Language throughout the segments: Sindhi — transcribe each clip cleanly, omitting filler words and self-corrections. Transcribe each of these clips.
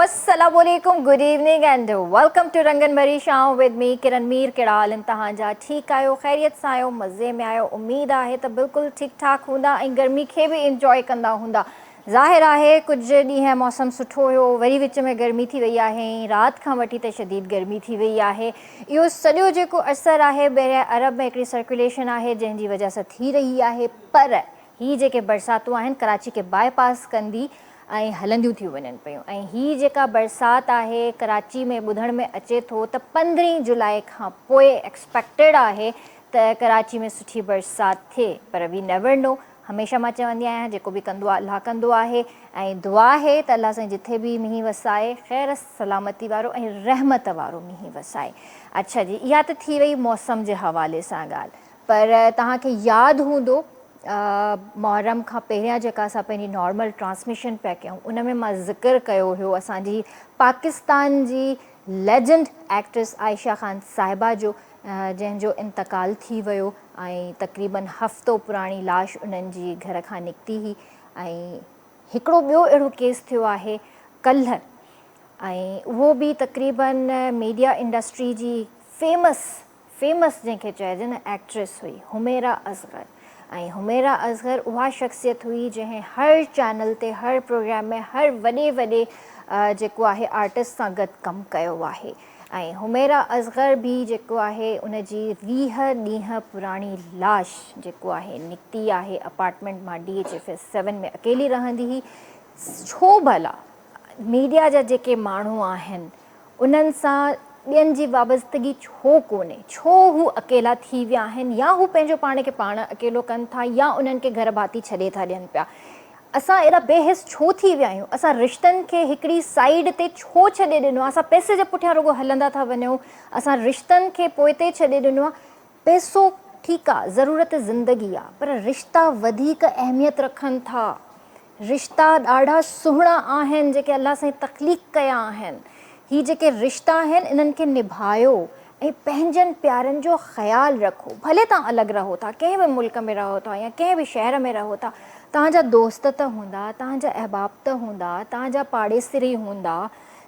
السلام عليڪم good evening and welcome to رنگن ڀري شام ود مي ڪرن مير. ڪهڙا حال آهن توهان جا؟ ٺيڪ آهيو، خيريت سان آهيو، مزي ۾ آهيو؟ اميد آهي ته بلڪل ٺيڪ ٺاڪ هوندا ۽ گرمي کي به انجوائي ڪندا هوندا. ظاهر آهي ڪجهه ڏينهن موسم سٺو هيو، وري وچ ۾ گرمي ٿي وئي آهي ۽ رات کان وٺي ته شديد گرمي ٿي وئي آهي. اهو سڄو جيڪو اثر آهي بحريه عرب ۾ هڪڙي سرڪيوليشن آهي جنهن جي وجه سان ٿي رهي آهي، پر هي جيڪي برساتون آهن ڪراچي کي باء پاس ڪندي ۽ هلنديون ٿيون وڃن پيون ۽ هي جيڪا برسات آهي ڪراچي ۾ ٻڌڻ ۾ اچي ٿو ته پندرهين جولاء کان پوء ايڪسپيڪٽيڊ آهي ته ڪراچي ۾ سٺي برسات ٿئي، پر وي نيور نو. هميشه مان چوندي آهيان جيڪو به ڪندو آهي الله ڪندو آهي ۽ دعا آهي ته الله سائين جٿي به مينهن وسائي خير سلامتي وارو ۽ رحمت وارو مينهن وسائي. اڇا جي اها ته ٿي وئي موسم جي حوالي سان ڳالهه، پر توهان کي ياد هوندو محرم کان پهريان جيڪا اسان پنهنجي نارمل ٽرانسميشن پيا ڪيون ان ۾ مان ذڪر ڪيو هيو اسان جي پاڪستان جي ليجنڊ ايڪٽريس عائشه خان صاحبه جو، جنهن جو انتقال ٿي ويو ۽ تقريبن هفتو پراڻي لاش انهن جي گهر کان نڪتي هئي. ۽ هڪڙو ٻيو اهڙو ڪيس ٿيو آهي ڪلهه ۽ اهو به تقريبن ميڊيا انڊسٽري جي فيمس فيمس جنهن کي چئجي نه ايڪٽريس هئي حميرا اصغر ۽ حميرا اصغر اها شخصيت هئي جنهن هر چينل تي هر پروگرام ۾ هر وڏي وڏي جيڪو آهي آرٽسٽ سان گڏ ڪم ڪيو آهي ۽ حميرا اصغر به جيڪو آهي ان جي 20 ڏينهن پراڻي لاش جيڪو آهي نڪتي آهي اپارٽمينٽ مان D H F S seven ۾ اڪيلي رهندي هئي. ڇو ڀلا ميڊيا جا جيڪي ماڻهو آهن انهن سان ٻين جي وابستگي ڇو ڪونهي؟ ڇو هو اڪيلا ٿي ويا آهن يا هو پنهنجو پاڻ کي پاڻ اڪيلو ڪن ٿا يا انهن کي گهر ڀاتي ڇڏي ٿا ڏين پيا؟ اسان ايڏا بي حس ڇو ٿي ويا آهيون؟ اسان رشتن کي هڪڙي سائيڊ تي ڇو ڇڏي ڏنو آهي؟ اسان پئسي جي پٺيان رڳو هلندا ٿا وڃون، اسان رشتن کي پوئتي ڇڏي ڏنو آهي. پئسو ٺيڪ آ، ضرورت زندگي آ، پر رشتا وڌيڪ اهميت رکن ٿا. رشتا ڏاڍا سهڻا آهن جيڪي الله سائين تخليق ڪيا آهن. هي جيڪي رشتا آهن انهن کي نڀايو ۽ پنهنجن پيارن جو خيال رکو. ڀلي توهان الڳ رهو ٿا، ڪنهن به ملڪ ۾ رهو ٿا يا ڪنهن به شهر ۾ رهو ٿا، توهان جا دوست ته هوندا، توهان جا احباب ته هوندا، توهان جا پاڙيسري هوندا،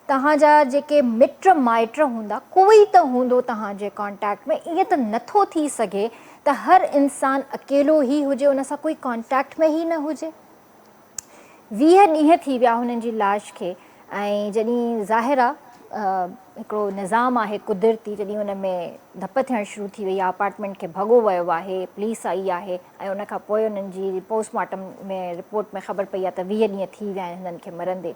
توهان جا جيڪي مٽ مائٽ هوندا، ڪوئي ته هوندو توهان جي ڪانٽيڪٽ ۾. ائين ته نٿو ٿي سگهي ته هر انسان اڪيلو ئي هجي، ان سان ڪوئي ڪانٽيڪٽ ۾ ئي نه هجي. 20 ڏينهن ٿي ويا هنن جي لاش کي ۽ جڏهن ظاهر آ هڪڙو نظام آهي قدرتي، جڏهن ان ۾ ڌپ ٿيڻ شروع ٿي وئي آ، اپارٽمينٽ کي ڀڳو ويو آهي، پوليس آئي آهي ۽ ان کان پوء انهن جي پوسٽ مارٽم ۾ رپورٽ ۾ خبر پئي آ ته 20 ڏينهن ٿي ويا آهن هنن کي مرندي.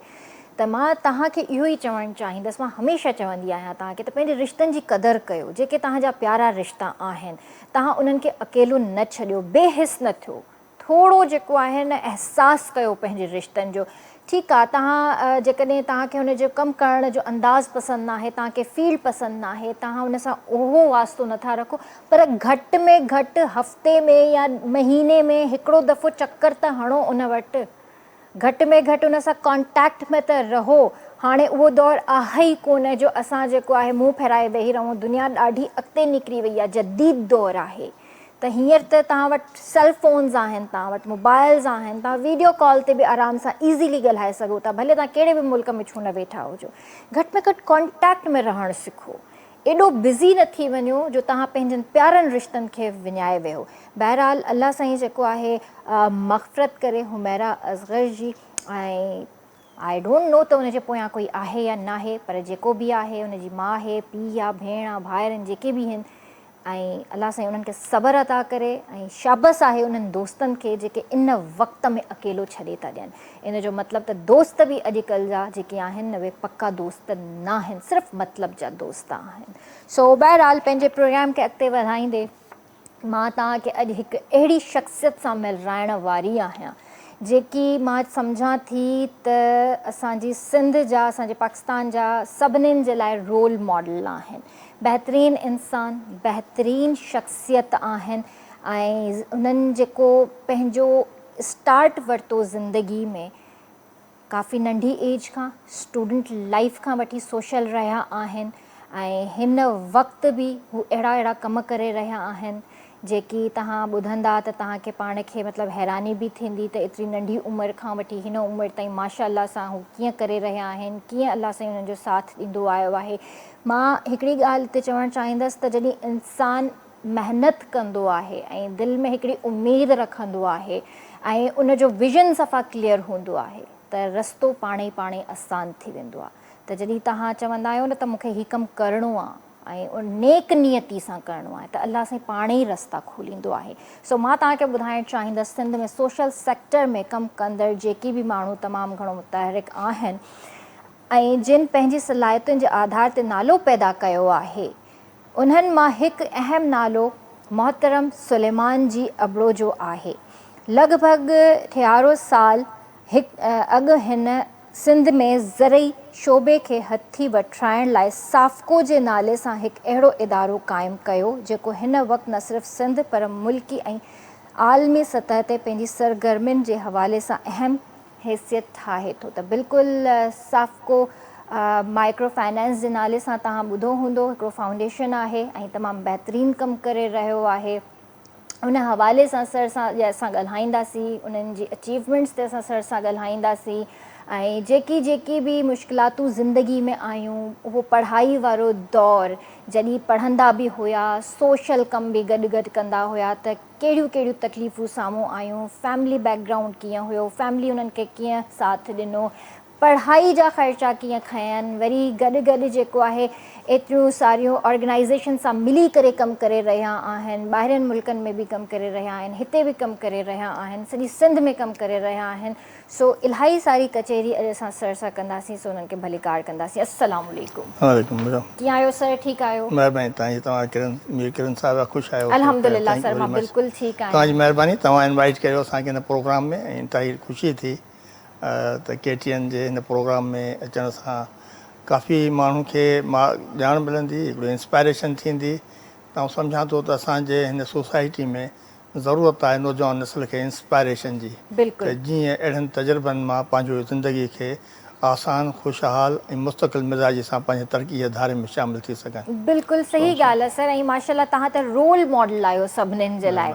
ته مان توهان کي اهو ئي چوڻ چاهيندس، مان هميشه چوندي آهيان توهان کي ته پنهنجي رشتن جي قدر ڪيو، جيڪي توهان جا پيارا رشتا آهن، توهان انهن کي اڪيلو نه ڇڏيو، بي حس نه ٿيو، ٿورو جيڪو آهي نه احساس ڪيو پنهنجي رشتن جو. ٺيڪ آ توهان جيڪڏهن توهان کي ان جو ڪم ڪرڻ جو انداز پسند ناهي، توهان کي فيلڊ پسند ناهي، توهان ان سان اهو واسطو نٿا رکو، پر گهٽ ۾ گهٽ هفتي ۾ يا مهيني ۾ هڪڙو دفعو چڪر ته هڻو ان وٽ. گهٽ ۾ گهٽ ان سان ڪانٽيڪٽ ۾ ته رهو. هاڻي اهو دور آهي ئي ڪونه جو اسان جيڪو آهي منهن ڦيرائي ويهي رهون. دنيا ڏاڍي اڳتي نڪري وئي آهي، جديد دور آهي ته هينئر ته توهان وٽ سيل فونز آهن، توهان وٽ موبائلز آهن، توهان ويڊيو ڪال تي به آرام سان ايزيلي ڳالهائي سگهو ٿا، ڀلي توهان ڪهڙي به ملڪ ۾ ڇو نه ويٺا هجو. گهٽ ۾ گهٽ ڪانٽيڪٽ ۾ رهڻ سکو. ايڏو بزي نه ٿي وڃو جو توهان پنهنجن پيارن رشتن کي وڃائي ويهو. بهرحال الله سائين جيڪو آهي مغفرت ڪري حميرا اصغر جي ۽ I don't know ته ان جي پويان ڪوئي آهي يا ناهي پر جيڪو به آهي ان جي ماء آهي، پيء آ، ڀيڻ آ، ڀائر آهن جيڪي به آهن ۽ الله سائين انهن کي صبر عطا ڪري ۽ شابس آهي انهن دوستن کي جيڪي ان وقت ۾ اڪيلو ڇڏي ٿا ڏين. ان جو مطلب ته دوست به اڄڪلهه جا جيڪي آهن اهي پڪا دوست ناهن صرف مطلب جا دوست آهن. سو بهرحال پنهنجي پروگرام کي اڳتي وڌائيندي مان توهان کي اڄ هڪ اهڙي شخصيت سان ملرائڻ واري آهيان جيڪي مان سمجهان ٿي ته اسان جي سنڌ جا اسان جي پاڪستان جا سڀنين جي لاء رول ماڊل آهن. بهترين انسان بهترين شخصيت آهن ۽ انهن جيڪو پنهنجو اسٽارٽ ورتو زندگي ۾ ڪافي ننڍي ايج کان اسٽوڊنٽ لائف کان وٺي سوشل رهيا آهن ۽ هن وقت به هو اهڙا اهڙا ڪم ڪري رهيا آهن. جيڪي توهان ٻڌندا ته توهان کي پاڻ کي مطلب حيراني به ٿيندي ته ايتري ننڍي عمر کان وٺي هن عمر تائين ماشاء الله سان هو ڪيئن ڪري رهيا آهن ڪيئن الله سائين انهن جو ساٿ ڏيندو آيو آهي. مان هڪڙي ڳالهه هتي چوڻ چاهيندس ته جڏهن انسان محنت ڪندو آهي ۽ دل ۾ هڪڙي اميد رکندو آهي ۽ ان جو ويزن صفا ڪليئر هوندو آهي ته رستو پاڻ ئي پاڻ ئي آسان ٿي ويندو آهي ته جڏهن توهان چوندا آهيو نه ته مون کي هي ڪم ڪرڻو آهي ۽ نيڪ نيتي سان ڪرڻو آهي ته الله سائين پاڻ ئي رستا کوليندو آهي سو مان توهان کي ٻڌائڻ چاهيندس سنڌ ۾ سوشل سيڪٽر ۾ ڪم ڪندڙ جيڪي به ماڻهو تمام گهڻو متحرڪ آهن ۽ جن پنهنجي صلاحيتن جي آڌار تي نالو پيدا ڪيو آهي، انهن مان هڪ اهم نالو محترم سليمان جي ابڙو جو آهي. لڳ ڀڳ ٽيهارو سال اڳ هن سنڌ ۾ زرعي شعبي کي هٿي وٺرائڻ لاء سافڪو جي نالي سان هڪ اهڙو ادارو قائم ڪيو، جيڪو هن وقت نه صرف سنڌ پر ملڪي ۽ عالمي سطح تي پنهنجي سرگرمين جي حوالي سان اهم حيثيت ٺاهي ٿو ته بلڪل سافڪو مائڪرو فائنانس جي نالي سان توهان ٻڌو هوندو هڪڙو فائونڊيشن آهي ۽ تمام بهترين ڪم ڪري رهيو آهي ان حوالي سان سر سان اسان ڳالهائينداسين انهن جي اچيومينٽس تي اسان سر سان ڳالهائينداسين ۽ جيڪي جيڪي به مشڪلاتون زندگي ۾ آيون اهو پڙهائي وارو دور جڏهن پڙهندا به هيا سوشل ڪم به گڏ گڏ ڪندا هيا ته ڪهڙيون ڪهڙيون تڪليفون سامهون آيون، فيملي بيڪ گرائونڊ ڪيئن هيو، فيملي انهن کي ڪيئن ساٿ ڏنو، پڙهائي جا خرچا ڪيئن کنين، وري گڏ گڏ جيڪو آهي ايتريون ساريون آرگنائيزيشن سان ملي ڪري ڪم ڪري رهيا آهن، ٻاهرين ملڪن ۾ به ڪم ڪري رهيا آهن، هتي به ڪم ڪري رهيا آهن، سڄي سنڌ ۾ ڪم ڪري رهيا آهن. سو الاهي ساري ڪچهري اڄ اسان سر سان ڪنداسين سو انهن کي ڀليڪار ڪنداسين السلام عليڪم. وعليڪم السلام. ڪيئن آهيو سر ٺيڪ آهيو. مهرباني توهان جي توهان ڪرن مير ڪرن صاحبه خوش آهيو الحمدلله سر مان بلڪل ٺيڪ آهيان. توهان جي مهرباني توهان انوائيٽ ڪيو اسان کي هن پروگرام ۾ ۽ انتهائي خوشي ٿي ته ڪي ٽي اين جي هن پروگرام ۾ اچڻ سان ڪافي ماڻهن کي ڄاڻ ملندي هڪڙو انسپائريشن ٿيندي ته آئون سمجهان ٿو ته اسان جي هن سوسائٽي ۾ ضرورت آهي نوجوان نسل کي انسپائريشن جي ته جيئن اهڙن تجربن مان پنهنجو زندگي کي آسان، خوشحال ۽ مستقل مزاجي سان پنهنجي ترقي جي ڌاري ۾ شامل ٿي سگهن. بلڪل صحيح ڳالهه آهي سر ۽ ماشاءالله توهان ته رول ماڊل آهيو سڀنين جي لاء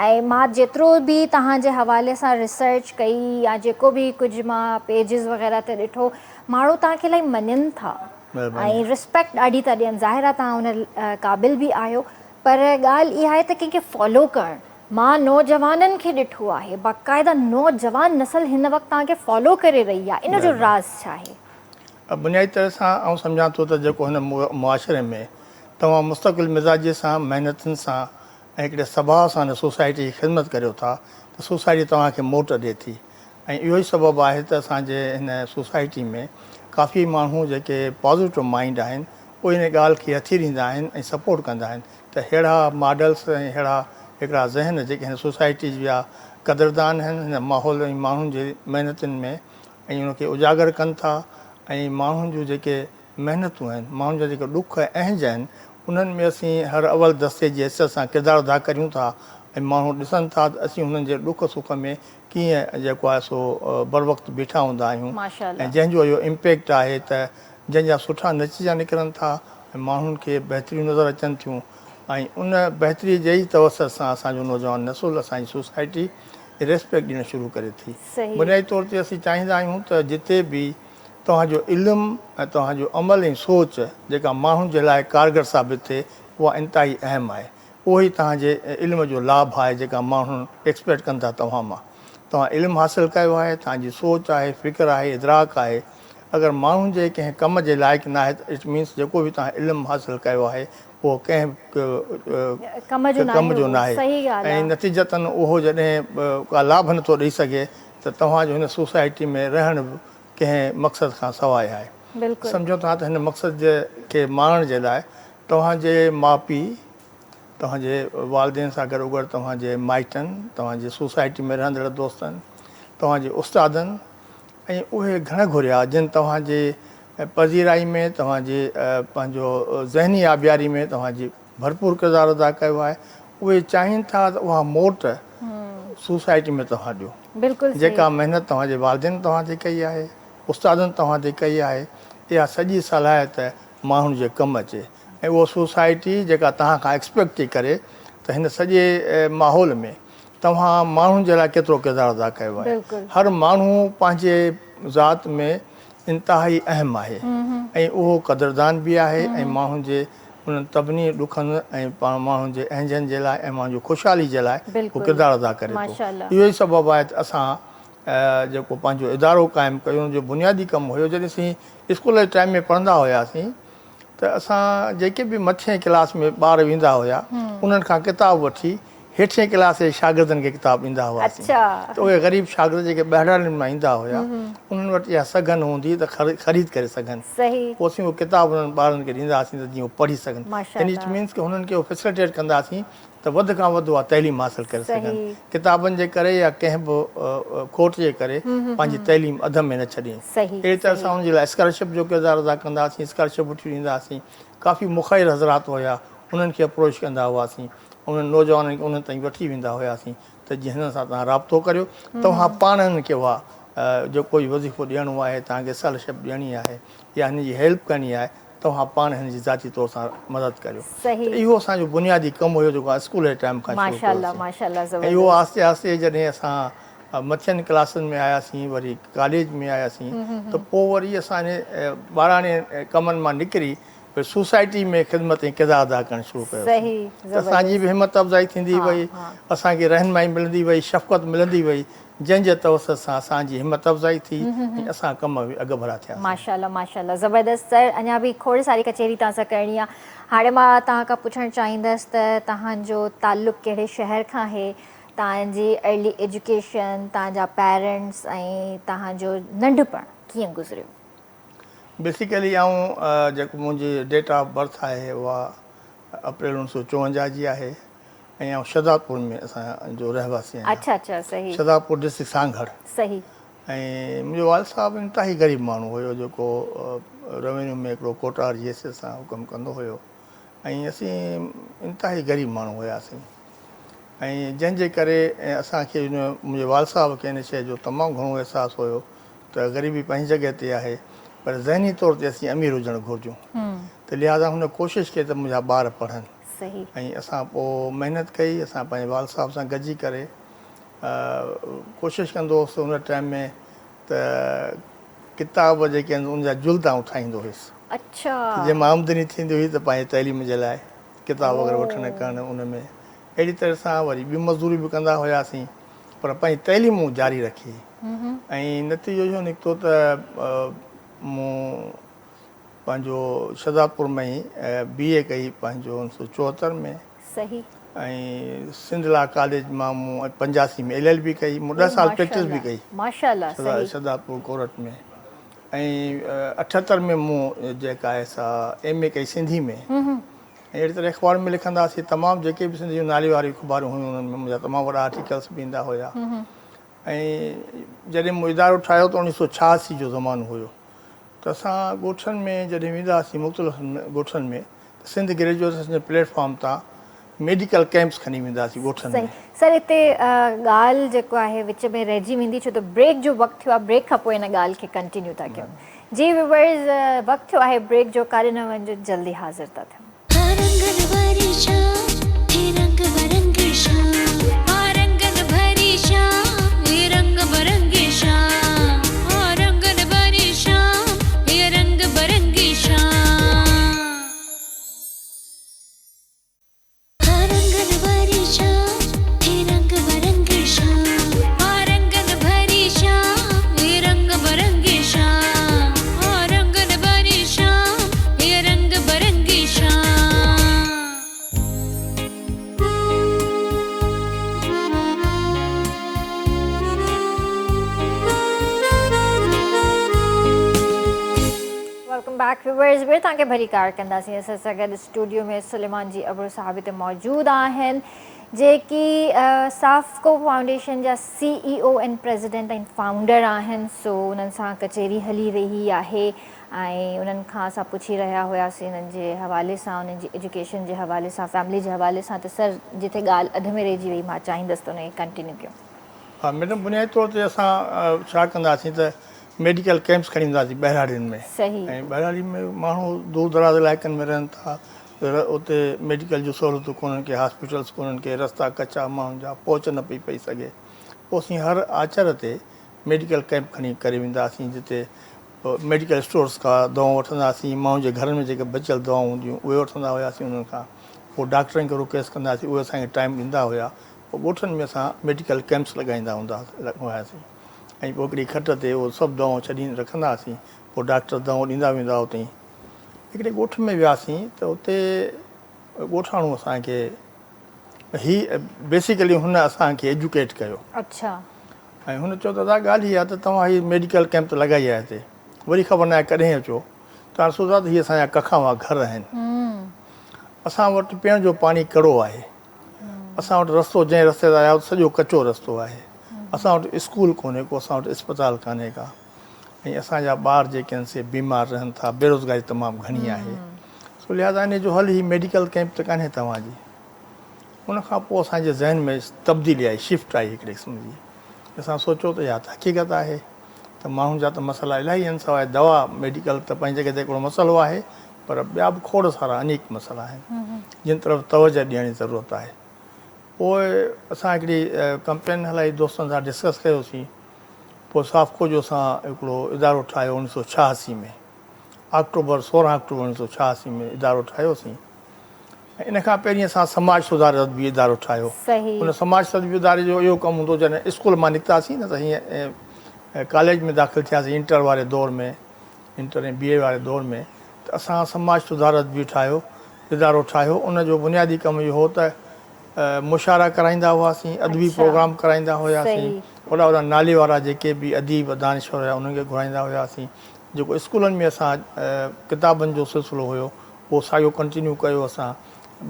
۽ مان جيترو به توهان جي حوالي سان ريسرچ ڪئي يا جيڪو به ڪجهه مان پيجز وغيره تي ڏٺو ماڻهو توهان کي الاهي مڃن ٿا ۽ ريسپيڪٽ ڏاڍي ٿا ڏين ظاهر آهي توهان ان قابل به آهيو پر ڳالهه اها آهي ته ڪنهن کي فالو ڪرڻ، مان نوجوانن کي ڏٺو آهي، باقاعده نوجوان نسل هن وقت توهان کي فالو ڪري رهي آهي، ان جو راز ڇا آهي؟ بنيادي طرح سان آئون سمجهان ٿو ته جيڪو هن معاشري ۾ توهان مستقل مزاجي سان، محنتن سان ۽ هڪڙي سڀاء سان هن سوسائٽي جي خدمت ڪريو ٿا ته سوسائٽي توهان کي موٽ ڏئي ٿي ۽ اهو ئي سبب آهي ته اسان جي هن سوسائٽي ۾ ڪافي ماڻهو جيڪي پازيٽو مائينڊ آهن اهي ان ڳالهه کي هٿي ڏيندا آهن ۽ سپورٽ ڪندا آهن ته ههڙا ماڊلس ۽ ههڙا هڪڙا ذهن جيڪي هن سوسائٽي جا قدردان آهن هن ماحول ۽ ماڻهن جي محنتن ۾ ۽ ان کي اجاگر ڪن ٿا ۽ ماڻهن جون جيڪي محنتون آهن، ماڻهن جا جيڪي ڏک ۽ اهنج آهن، انهن ۾ اسين هر اول دستي جي حيثيت سان ڪردار ادا ڪريون ٿا ۽ ماڻهو ڏسن ٿا ته اسين هنن جي ڏک سک ۾ ڪيئن جيڪو آهي سو بروقت بيٺا هوندا آهيون ۽ جنهن جو اهو امپيڪٽ آهي ته جنهن جا سٺا نتيجا نڪرن ٿا ۽ ماڻهن کي بهتريون نظر اچن ٿيون ۽ ان بهتري جي ئي توسط سان اسان جو نوجوان نسل اسان جي سوسائٽي ريسپيڪٽ ڏيڻ شروع ڪري ٿي. بنيادي طور تي اسين چاهيندا آهيون ته جتي به توهان جو علم ۽ توهان جو عمل ۽ سوچ جيڪا ماڻهن جي لاء ڪارگر ثابت ٿئي اها انتهائي اهم آهي. اهو ئي توهان جي علم جو لاڀ آهي جيڪا ماڻهن ايڪسپيڪٽ ڪن ٿا توهان مان. توهان علم حاصل ڪيو آهي، توهان جي سوچ آهي، فڪر آهي، ادراڪ آهي. اگر ماڻهن جي ڪنهن ڪم جي لائق ناهي ته it means جيڪو به توهان علم حاصل ڪيو آهي اهو ڪنهن به ڪم جو ناهي ۽ نتيجتن اهو جڏهن ڪا لاڀ نٿو ڏئي سگهي ته توهان جو هن سوسائٽي ۾ رهڻ به ڪنهن مقصد کان سواء آهي. سمجهو ٿا ته هن مقصد کي ماڻڻ جي لاء توهان جي ماء پيء، توهان جي والدين سان گڏوگڏ توهان جي مائٽن، توهان جي سوسائٽي ۾ رهندڙ دوستن، توهان جي استادن ۽ اهي گهڻ گهريا جن توهان جي پذيرائي ۾ توهان جي پنهنجو ذهني آبياري ۾ توهان جي ڀرپور ڪردار ادا ڪيو آهي اهي چاهين ٿا ته اها موٽ سوسائٽي ۾ توهان ڏيو. جيڪا محنت توهان جي والدين توهان تي ڪئي آهي، استادن توهان تي ڪئي آهي، اها سڄي صلاحيت ماڻهن جي ڪم اچي ۽ اهو سوسائٽي جيڪا توهان کان ايڪسپيڪٽ ٿي ڪري ته هن سڄي ماحول ۾ توهان ماڻهن جي لاء ڪيترو ڪردار ادا ڪيو آهي. هر ماڻهو پنهنجي ذات ۾ انتهائي اهم آهي ۽ اهو قدردان به آهي ۽ ماڻهن جي انهن تڀني ڏکن ۽ ماڻهن جي اهنجن جي لاء ۽ ماڻهن جي خوشحالي جي لاء اهو ڪردار ادا ڪري ٿو. اهو ئي سبب آهي ته اسان جيڪو پنهنجو ادارو قائم ڪيو ان جو بنيادي ڪم هيو جڏهن اسين اسڪول جي ٽائيم ۾ پڙهندا هياسين ته اسان جيڪي به مٿين ڪلاس ۾ ٻار ويندا هيا انهن کان ڪتاب وٺي هيٺين ڪلاس جي شاگردن کي ڪتاب ڏيندا هئاسين ته اهي غريب شاگرد جيڪي ٻهراڙين مان ايندا هيا انهن وٽ اها سگهه نه هوندي ته خريد ڪري سگهن پوء اسين اهو ڪتاب انهن ٻارن کي ڏيندا هئاسين ته جيئن هو پڙهي سگهن يعني it means ڪه هنن کي اهو فيسلٽيٽ ڪندا هئاسين ته وڌ کان وڌ اها تعليم حاصل ڪري سگهن. ڪتابن جي ڪري يا ڪنهن به کوٽ جي ڪري پنهنجي تعليم اڌ ۾ نه ڇڏين. اهڙي طرح سان انهن جي لاء اسڪالرشپ جو ڪردار ادا ڪندا هئاسين، اسڪالرشپ وٺي ڏيندا هئاسين. ڪافي مخير حضرات هيا، انهن کي اپروچ ڪندا هئاسين، انهن نوجوانن کي انهن تائين وٺي ويندا هياسين ته جيئن هنن سان توهان رابطو ڪريو، توهان پاڻ هنن کي اها جيڪو به وظيفو ڏيڻو آهي، توهان کي اسڪالرشپ ڏيڻي آهي يا هنن جي هيلپ ڪرڻي آهي توهان پاڻ هن جي ذاتي طور سان مدد ڪريو ته اهو اسان جو بنيادي ڪم هيو جيڪو اسڪول جي ٽائيم کان شروع ڪيوسين ۽ اهو آهستي آهستي جڏهن اسان مٿين ڪلاسن ۾ آياسين وري ڪاليج ۾ آياسين ته پوء وري اسان ان ٻاراڻي ڪمن مان نڪري وري سوسائٽي ۾ خدمت ۽ ڪردار ادا ڪرڻ شروع ڪيوسين ته اسان جي به همت افزائي ٿيندي وئي اسان کي رهنمائي ملندي وئي شفقت ملندي وئي جنهن جي توسط سان اسان جي همت افزائي ٿي ۽ اسان ڪم ۾ اڳڀرا ٿياسين. ماشاءالله ماشاءالله زبردست سر اڃا به کوڙ ساري ڪچهري توهان سان ڪرڻي آ هاڻي مان توهان کان پڇڻ چاهيندس ته توهان جو تعلق ڪهڙي شهر کان آهي توهان جي ارلي ايجوڪيشن توهان جا پيرنٽس ۽ توهان جو ننڍپڻ ڪيئن گذريو. بيسيڪلي آئون جيڪو منهنجي ڊيٽ آف برٿ آهي اها اپريل اڻ سو چوونجاهه جي آهي ۽ آئون شھدادپور ۾ اسان جو رهواسي آهيان. اڇا اڇا صحيح. شھدادپور ڊسٽرڪٽ سانگهڙ. صحيح. ۽ منهنجو والد صاحب انتهائي غريب ماڻهو هيو جيڪو روينيو ۾ هڪڙو ڪوٽار جي حيثيت سان ڪم ڪندو هيو ۽ اسين انتهائي غريب ماڻهو هياسين ۽ جنهن جي ڪري اسان کي منهنجي والد صاحب کي ان شيء جو تمام گهڻو احساس هيو ته غريبي پنهنجي جڳهه تي آهي پر ذهني طور تي اسين امير هجڻ گهرجون ته لهٰذا هن ڪوشش ڪئي ته منهنجا ٻار پڙهن. صحيح. ۽ اسان پوء محنت ڪئي اسان پنهنجي والد صاحب سان گڏجي ڪري ڪوشش ڪندو هوس ان ٽائيم ۾ ته ڪتاب جيڪي آهن ان جا جلد آئون ٺاهيندو هيس اڇا ته جنهن مان آمدني ٿيندي هئي ته پنهنجي تعليم جي لاء ڪتاب وغيره وٺڻ ڪرڻ ان ۾ اهڙي طرح سان وري ٻي مزدوري به ڪندا هياسين پر پنهنجي تعليم مون جاري رکي ۽ نتيجو اهو نڪتو ته مون پنهنجو شھدادپور ۾ ئي بي اي ڪئي پنهنجو اڻ سو 74 ۾. صحيح. ۽ سنڌ لا ڪاليج مان مون 85 ۾ ايل ايل بي ڪئي. مون ڏهه سال پريڪٽس به ڪئي. ماشاءالله صحيح. شھدادپور ڪورٽ ۾ ۽ 78 ۾ مون جيڪا آهي سا ايم اي ڪئي سنڌي ۾. ۽ اهڙي طرح اخبارن ۾ لکندا هئاسين تمام جيڪي به سنڌ جون نالي واريون اخبارون هيون انهن ۾ منهنجا تمام وڏا آرٽيڪلس به ايندا هيا. ۽ جڏهن مون ادارو ٺاهيو ته 1986 جو زمانو هيو. ته اسان ڳوٺن ۾ جڏهن ويندا هئاسين مختلف ڳوٺن ۾ ته سنڌ گريجوئيٽس جي پليٽ فارم تان ميڊيڪل ڪئمپس کڻي ويندا هئاسين ڳوٺن ۾. صحيح سر هتي ڳالهه جيڪو آهي وچ ۾ رهجي ويندي ڇو ته بريڪ جو وقت ٿيو آهي بريڪ کان پوء ان ڳالهه کي ڪنٽينيو ٿا ڪيون جي ويورز وقت ٿيو آهي بريڪ جو ڪاڏي نه وڃجو جلدي حاضر ٿا ٿيون. ها رنگن ڀري شام هي رنگ برنگي شام. ها رنگن ڀري شام هي رنگ برنگي شام. ها رنگن ڀري شام هي رنگ برنگي شام. ها رنگن ڀري شام هي رنگ برنگي شام. ها رنگن ڀري شام هي رنگ برنگي شام. ها رنگن ڀري شام هي رنگ برنگي شام. Welcome back viewers ٻيهر توهان کي ڀليڪار ڪنداسين اسان سان گڏ اسٽوڊيو ۾ سليمان جي ابڙو صاحب هتي موجود آهن جيڪي سافڪو فائونڊيشن جا C E O ۽ president ۽ founder آهن سو انهن سان ڪچهري هلي رهي آهي ۽ انهن کان اسان پڇي رهيا هياسين انهن جي حوالي سان انهن جي ايجوڪيشن جي حوالي سان فيملي جي حوالي سان ته سر جتي ڳالهه اڌ ۾ رهجي وئي مان چاهيندس ته ان کي ڪنٽينيو ڪيون. ها ميڊم بنيادي طور تي اسان ڇا ڪنداسين ته ميڊيڪل ڪيمپس کڻي وينداسين ٻهراڙين ۾ صحيح. ۽ ٻهراڙين ۾ ماڻهو دور دراز علائقن ۾ رهن ٿا اتي ميڊيڪل جون سهولتون ڪونهن ڪي هاسپيٽلس ڪونهن ڪي رستا ڪچا ماڻهن جا پهچ نه پئي پئي سگهي پوء اسين هر آچر تي ميڊيڪل ڪئمپ کڻي ڪري ويندا هئاسين جتي ميڊيڪل اسٽورس کان دوائون وٺندا هئاسين ماڻهن جي گهرن ۾ جيڪي بچيل دوائون هونديون اهي وٺندا هياسين انهن کان پوء ڊاڪٽرن کي رڪويسٽ ڪندا هئاسين اهي اسان کي ٽائيم ڏيندا هيا پوء ڳوٺن ۾ اسان ميڊيڪل ڪئمپس لڳائيندا هوندا هياسين ۽ پوء هڪڙي کٽ تي اهو سڀ دوائون ڇڏي رکندا هئاسين پوء ڊاڪٽر دوائون ڏيندا ويندا هئا اتي هڪڙي ڳوٺ ۾ وياسين ته اتي ڳوٺاڻو اسان کي هي بيسيڪلي هن اسان کي ايجوڪيٽ ڪيو. اڇا. ۽ هن چيو ته ادا ڳالهه هي آهي ته توهان هي ميڊيڪل ڪئمپ ته لڳائي آهي هتي وري خبر ناهي ڪڏهن اچو ته هاڻ سوچان ته هي اسان جا ڪکان هئا گهر آهن اسان وٽ پيئڻ جو پاڻي ڪڙو آهي اسان وٽ رستو جنهن رستي تان آيا سڄو ڪچو رستو آهي اسان وٽ اسڪول ڪونهي ڪو اسان وٽ اسپتال ڪانهي ڪا ۽ اسان جا ٻار جيڪي آهن سي بيمار رهن ٿا، بيروزگاري تمام گهڻي آهي، سو لهٰذا انهي جو حل هي ميڊيڪل ڪئمپ ته ڪانهي توهان جي. ان کان پوء اسان جي ذهن ۾ تبديلي آئي، شفٽ آئي هڪڙي قسم جي. اسان سوچيو ته اها ته حقيقت آهي ته ماڻهن جا ته مسئلا الاهي آهن، سواء دوا ميڊيڪل ته پنهنجي جڳهه تي هڪڙو مسئلو آهي پر ٻيا به کوڙ سارا انيڪ مسئلا آهن جن طرف توجه ڏيڻ جي ضرورت آهي. پوء اسان هڪڙي ڪمپين هلائي دوستن سان ڊسڪس ڪيوسين. پوء سافڪو جو اسان هڪڙو ادارو ٺاهيو اوڻيھ سو ڇهاسي ۾ آڪٽوبر 16 آڪٽوبر اوڻيھ سو ڇهاسي ۾ ادارو ٺاهيوسين ۽ ان کان پهرين اسان سماج سڌاري ادبي ادارو ٺاهيو ان سماج ادبي اداري جو اهو ڪم هوندو جڏهن اسڪول مان نڪتاسين نه ته هيئن ڪاليج ۾ داخل ٿياسين انٽر واري دور ۾ انٽر ۽ بي اي واري دور ۾ ته اسان سماج سڌار ادبي ٺاهيو ادارو ٺاهيو ان جو بنيادي ڪم اهو هو ته مشاعرا ڪرائيندا هئاسين، ادبي پروگرام ڪرائيندا هياسين، وڏا وڏا نالي وارا جيڪي به اديب دانشور هيا انهن کي گهرائيندا هياسين، جيڪو اسڪولن ۾ اسان ڪتابن جو سلسلو هيو اهو ساڳيو ڪنٽينيو ڪيو اسان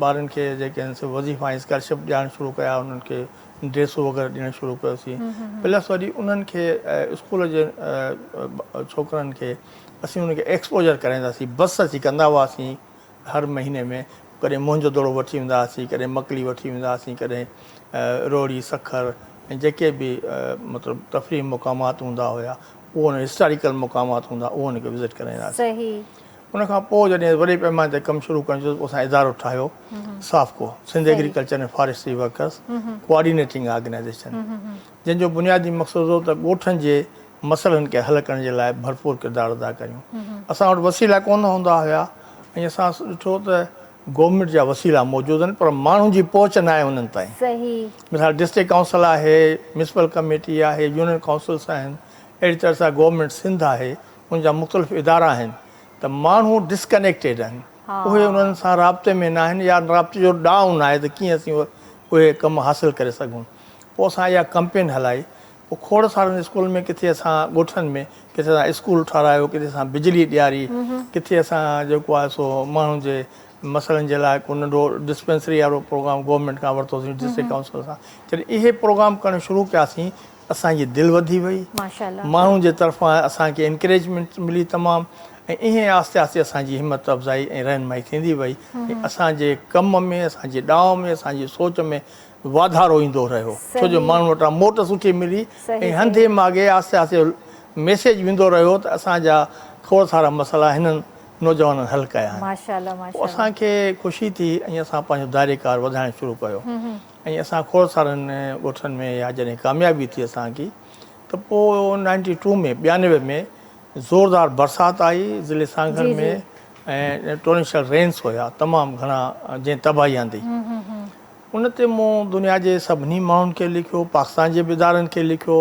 ٻارن کي جيڪي آهن سي وظيفا ۽ اسڪالرشپ ڏيارڻ شروع ڪيا انهن کي ڊريسون وغيره ڏيڻ شروع ڪيوسين پلس وري انهن کي اسڪول جي ڇوڪرن کي اسين انهن کي ايڪسپوجر ڪرائينداسين بس اسين ڪندا هئاسين هر مهيني ۾ ڪڏهن موهن جو دڙو وٺي ويندا هئاسين، ڪڏهن مڪلي وٺي ويندا هئاسين، ڪڏهن روهڙي، سکر ۽ جيڪي به مطلب تفريحي مقامات هوندا هيا، اهو ان هسٽاريڪل مقامات هوندا اهو ان کي وزٽ ڪرائيندا هئاسين. ان کان پوء جڏهن وڏي پئماني تي ڪم شروع ڪرڻ ٿيو ته پوء اسان ادارو ٺاهيو SAFCO, Sindh agriculture ۽ forestry workers coordinating organisation, جنهن جو بنيادي مقصد هو ته ڳوٺن جي مسئلن کي حل ڪرڻ جي لاء ڀرپور ڪردار ادا ڪريون. اسان وٽ وسيلا ڪونه هوندا هيا ۽ اسان ڏٺو ته گورنمينٽ جا وسيلا موجود آهن پر ماڻهن جي پهچ ناهي انهن تائين. مثال ڊسٽرڪٽ ڪائونسل آهي، ميونسپل ڪميٽي آهي، يونين ڪائونسلس آهن، اهڙي طرح سان گورنمينٽ سنڌ آهي، ان جا مختلف ادارا آهن ته ماڻهو ڊسڪنيڪٽيڊ آهن، اهي انهن سان رابطي ۾ ناهن يا رابطي جو ڏانء ناهي ته ڪيئن اسين اهي ڪم حاصل ڪري سگهون. پوء اسان اها ڪمپين هلائي پوء کوڙ سارن اسڪولن ۾ ڪٿي اسان ڳوٺن ۾ ڪٿي اسان اسڪول ٺهرايو، ڪٿي اسان بجلي ڏياري، ڪٿي اسان جيڪو آهي سو ماڻهن جي مسئلن جي لاء ڪو ننڍو ڊسپينسري وارو پروگرام گورنمينٽ کان ورتوسين ڊسٽرڪٽ ڪائونسل سان. جڏهن اهي پروگرام ڪرڻ شروع ڪياسين اسان جي دل وڌي وئي، ماڻهن جي طرفان اسان کي انڪريجمينٽ ملي تمام ۽ ائين آهستي آهستي اسان جي همت افزائي ۽ رهنمائي ٿيندي وئي ۽ اسان جي ڪم ۾ اسان جي ڏانء ۾ اسان جي سوچ ۾ واڌارو ايندو رهيو ڇو جو ماڻهن وٽان موٽ سٺي ملي ۽ هنڌي ماڳي آهستي آهستي ميسيج ويندو رهيو ته اسان جا کوڙ سارا مسئلا هنن نوجوانن حل ڪيا آهن. پوء اسان کي خوشي ٿي ۽ اسان پنهنجو دائري ڪار وڌائڻ شروع ڪيو ۽ اسان کوڙ سارن ڳوٺن ۾ يا جڏهن ڪاميابي ٿي اسان کي ته پوء نائنٽي ٽو ۾ ٻيانوي ۾ زوردار برسات آئي ضلعي سانگهڙ ۾ ۽ ٽورنشل رينس هيا تمام گهڻا جنهن تباهي آندي. ان تي مون دنيا جي سڀني ماڻهن کي لکيو، پاڪستان جي به ادارن کي لکيو،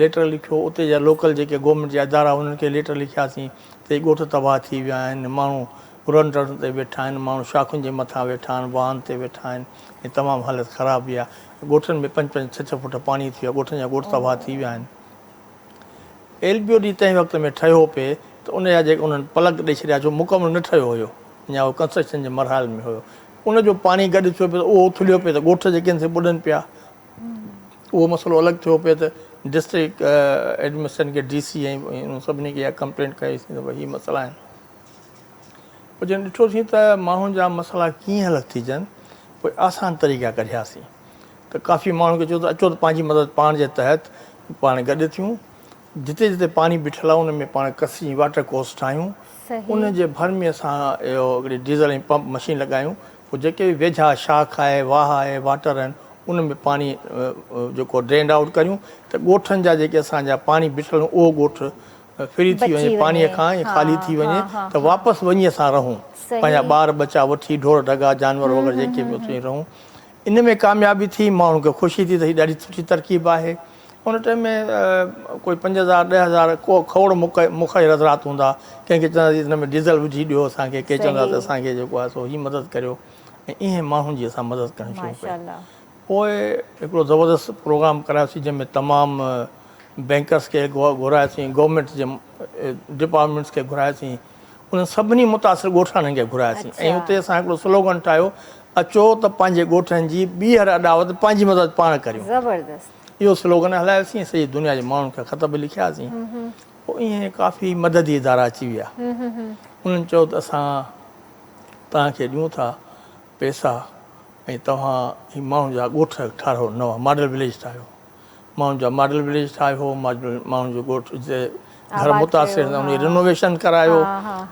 ليٽر لکيو، اتي جا لوڪل جيڪي گورنمينٽ جا ادارا انهن کي ليٽر لکياسين ته هي ڳوٺ تباهه ٿي ويا آهن، ماڻهو رن رن تي ويٺا آهن، ماڻهو شاخن جي مٿان ويٺا آهن، واهن تي ويٺا آهن ۽ تمام حالت خراب هئي آهي، ڳوٺن ۾ پنج پنج ڇهه ڇهه فوٽ پاڻي ٿي ويو آهي، ڳوٺن جا ڳوٺ تباهه ٿي ويا آهن. ايل بي او ڊي تنهن وقت ۾ ٺهيو پئي ته ان جا جيڪي انهن پلڪ ڏئي ڇڏيا جو مڪمل نه ٺهيو هيو اڃا اهو ڪنسٽرڪشن جي مرحلن ۾ هيو ان جو پاڻي گڏ ٿيو پئي ته اهو اٿليو پئي ته ڳوٺ جيڪي آهن سي ٻڏن پيا اهو مسئلو الڳ ٿيو پئي ته ڊسٽرڪٽ ايڊمنسٽريشن کي ڊي سي ۽ انهن سڀني کي اها ڪمپلينٽ ڪئي سين ته ڀئي هي مسئلا آهن پوء جڏهن ڏٺوسين ته ماڻهن جا مسئلا ڪيئن حل ٿيجن پوء آسان طريقا ڪڍياسين ته ڪافي ماڻهن کي چيو ته اچو ته پنهنجي مدد پاڻ جي تحت پاڻ گڏ ٿيون جتي جتي پاڻي بيٺل آهي ان ۾ پاڻ ڪسي واٽر ڪورس ٺاهيون ان جي ڀر ۾ اسان اهو هڪڙي ڊيزل ۽ پمپ مشين لڳايون پوء جيڪي به ويجها شاخ آهي واهه آهي واٽر آهن ان ۾ پاڻي جيڪو ڊرينڊ آئوٽ ڪريون ته ڳوٺن جا جيڪي اسان جا پاڻي بيٺل اهو ڳوٺ فري ٿي وڃي پاڻي کان ۽ خالي ٿي وڃي ته واپس وڃي اسان رهون پنهنجا ٻار ٻچا وٺي ڍور ڍڳا جانور وغيره جيڪي به اتي رهون ان ۾ ڪاميابي ٿي ماڻهن کي خوشي ٿي ته هي ڏاڍي سٺي ترڪيب آهي ان ٽائيم ۾ ڪوئي 5000 10000 ڪو کوڙ مخير حضرات هوندا ڪنهن کي چوندا هن ۾ ڊيزل وجهي ڏيو اسان کي ڪي چوندا ته اسان کي جيڪو آهي سو هي مدد ڪريو ۽ ائين ماڻهن جي اسان مدد ڪرڻ شروع ڪئي پوء هڪڙو زبردست پروگرام ڪرايوسين جنهن ۾ تمام بينڪرس کي گهرايوسين گورنمينٽ جي ڊپارٽمينٽس کي گهرايوسين انهن سڀني متاثر ڳوٺاڻن کي گهرايوسين ۽ اتي اسان هڪڙو سلوگن ٺاهيو اچو ته پنهنجي ڳوٺن جي ٻيهر اڏاوت پنهنجي مدد پاڻ ڪريون. زبردست. اهو سلوگن هلايوسين سڄي دنيا جي ماڻهن کي خط به لکياسين پوء ائين ڪافي مددي ادارا اچي ويا انهن چيو ته اسان توهان کي ڏيون ٿا پئسا ۽ توهان هي ماڻهن جا ڳوٺ ٺاهرايو نوان ماڊل وليج ٺاهيو ماڻهن جا ماڊل وليج ٺاهيو ماڻهن جو ڳوٺ جتي گهر متاثر ٿيا ان جي رينوويشن ڪرايو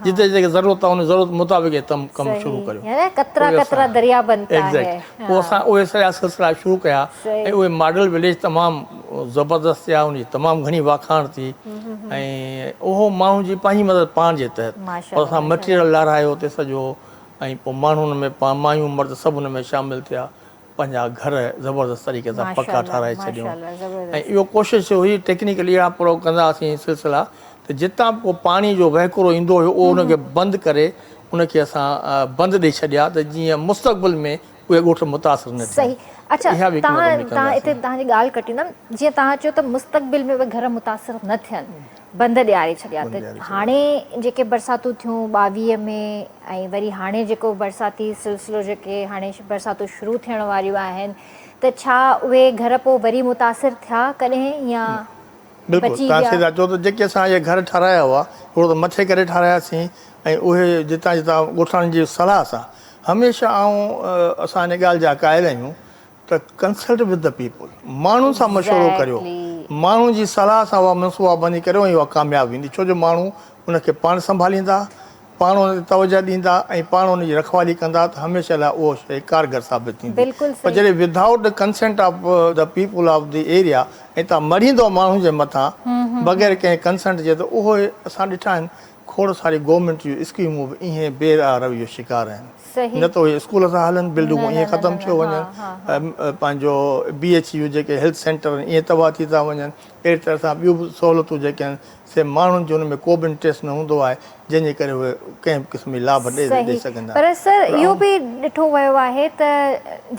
جتي جتي ضرورت آهي ان ضرورت مطابق ڪم ڪم شروع ڪريو قطرا قطرا دريا بنتا هي پوء اسان اهي سڄا سلسلا شروع ڪيا ۽ اهي ماڊل وليج تمام زبردست ٿيا ان جي تمام گهڻي واکاڻ ٿي ۽ اهو ماڻهن جي پنهنجي مدد پاڻ جي تحت اسان مٽيريل لارايو اتي سڄو ۽ پوء ماڻهو ان ۾ مايون مرد سڀ ان ۾ شامل ٿيا پنهنجا گهر زبردست طريقي سان پڪا ٺاهرائي ڇڏيون ۽ اهو ڪوشش هئي ٽيڪنيڪلي اهڙا پورو ڪندا هئاسين سلسلا ته جتان به ڪو پاڻي جو وهڪرو ايندو هيو اهو ان کي بند ڪري ان کي اسان بند ڏئي ڇڏيا ته جيئن مستقبل ۾ اهي ڳوٺ متاثر نه ٿين. صحيح اڇا اها به حڪمت توهان عملي ڪندا توهان اتي هئاسين. توهان جي ڳالهه ڪٽيندم جيئن توهان چيو ته مستقبل ۾ اهي گهر متاثر نه ٿين بند ڏياري ڇڏيا بند ته ڏياري ڇڏيا. هاڻي جيڪي برساتون ٿيون 22 ۾ ۽ وري هاڻي جيڪو برساتي سلسلو جيڪي هاڻي برساتون شروع ٿيڻ واريون آهن ته ڇا اهي گهر پوء وري متاثر ٿيا ڪڏهن يا بلڪل بچي توهان ويا؟ صحيح ٿا چئو ته جيڪي اسان اهي گهر ٺهرايا هئا هڪڙو ته مٿي ڪري ٺهراياسين ۽ اهي جتان جتان ڳوٺاڻن جي صلاح سان هميشه آئون اسان ان ڳالهه جا قائل آهيون ته ڪنسلٽ ود the people ماڻهن سان مشورو ڪريو ماڻهن جي صلاح سان اها منصوبا بندي ڪريو ۽ اها ڪامياب ويندي ڇو جو ماڻهو ان کي پاڻ سنڀاليندا پاڻ ان تي توجه ڏيندا ۽ پاڻ ان جي رکوالي ڪندا ته هميشه لاء اهو شيء ڪارگر ثابت ٿيندي پر جڏهن without the consent of the people of the area ۽ توهان مڙهيندو ماڻهن جي مٿان بغير ڪنهن ڪنسنٽ جي ته اهو اسان ڏٺا آهن کوڙ ساري گورنمينٽ جون اسڪيمون به ائين بي راهه روي جو شڪار آهن نه ته اهي اسڪول ٿا هلن بلڊنگون ائين ختم ٿيو وڃن پنهنجو بي ايڇ يو جيڪي هيلٿ سينٽر آهن ائين تباهه ٿي ٿا وڃن اهڙي طرح سان ٻيون به سهولتون جيڪي آهن سي ماڻهن جو ان ۾ ڪو به انٽريسٽ نه هوندو آهي جنهن جي ڪري اهي ڪنهن به قسم جي لاڀ ڏئي صحيح سگهندا پر سر پر اهو آئون به ڏٺو ويو آهي ته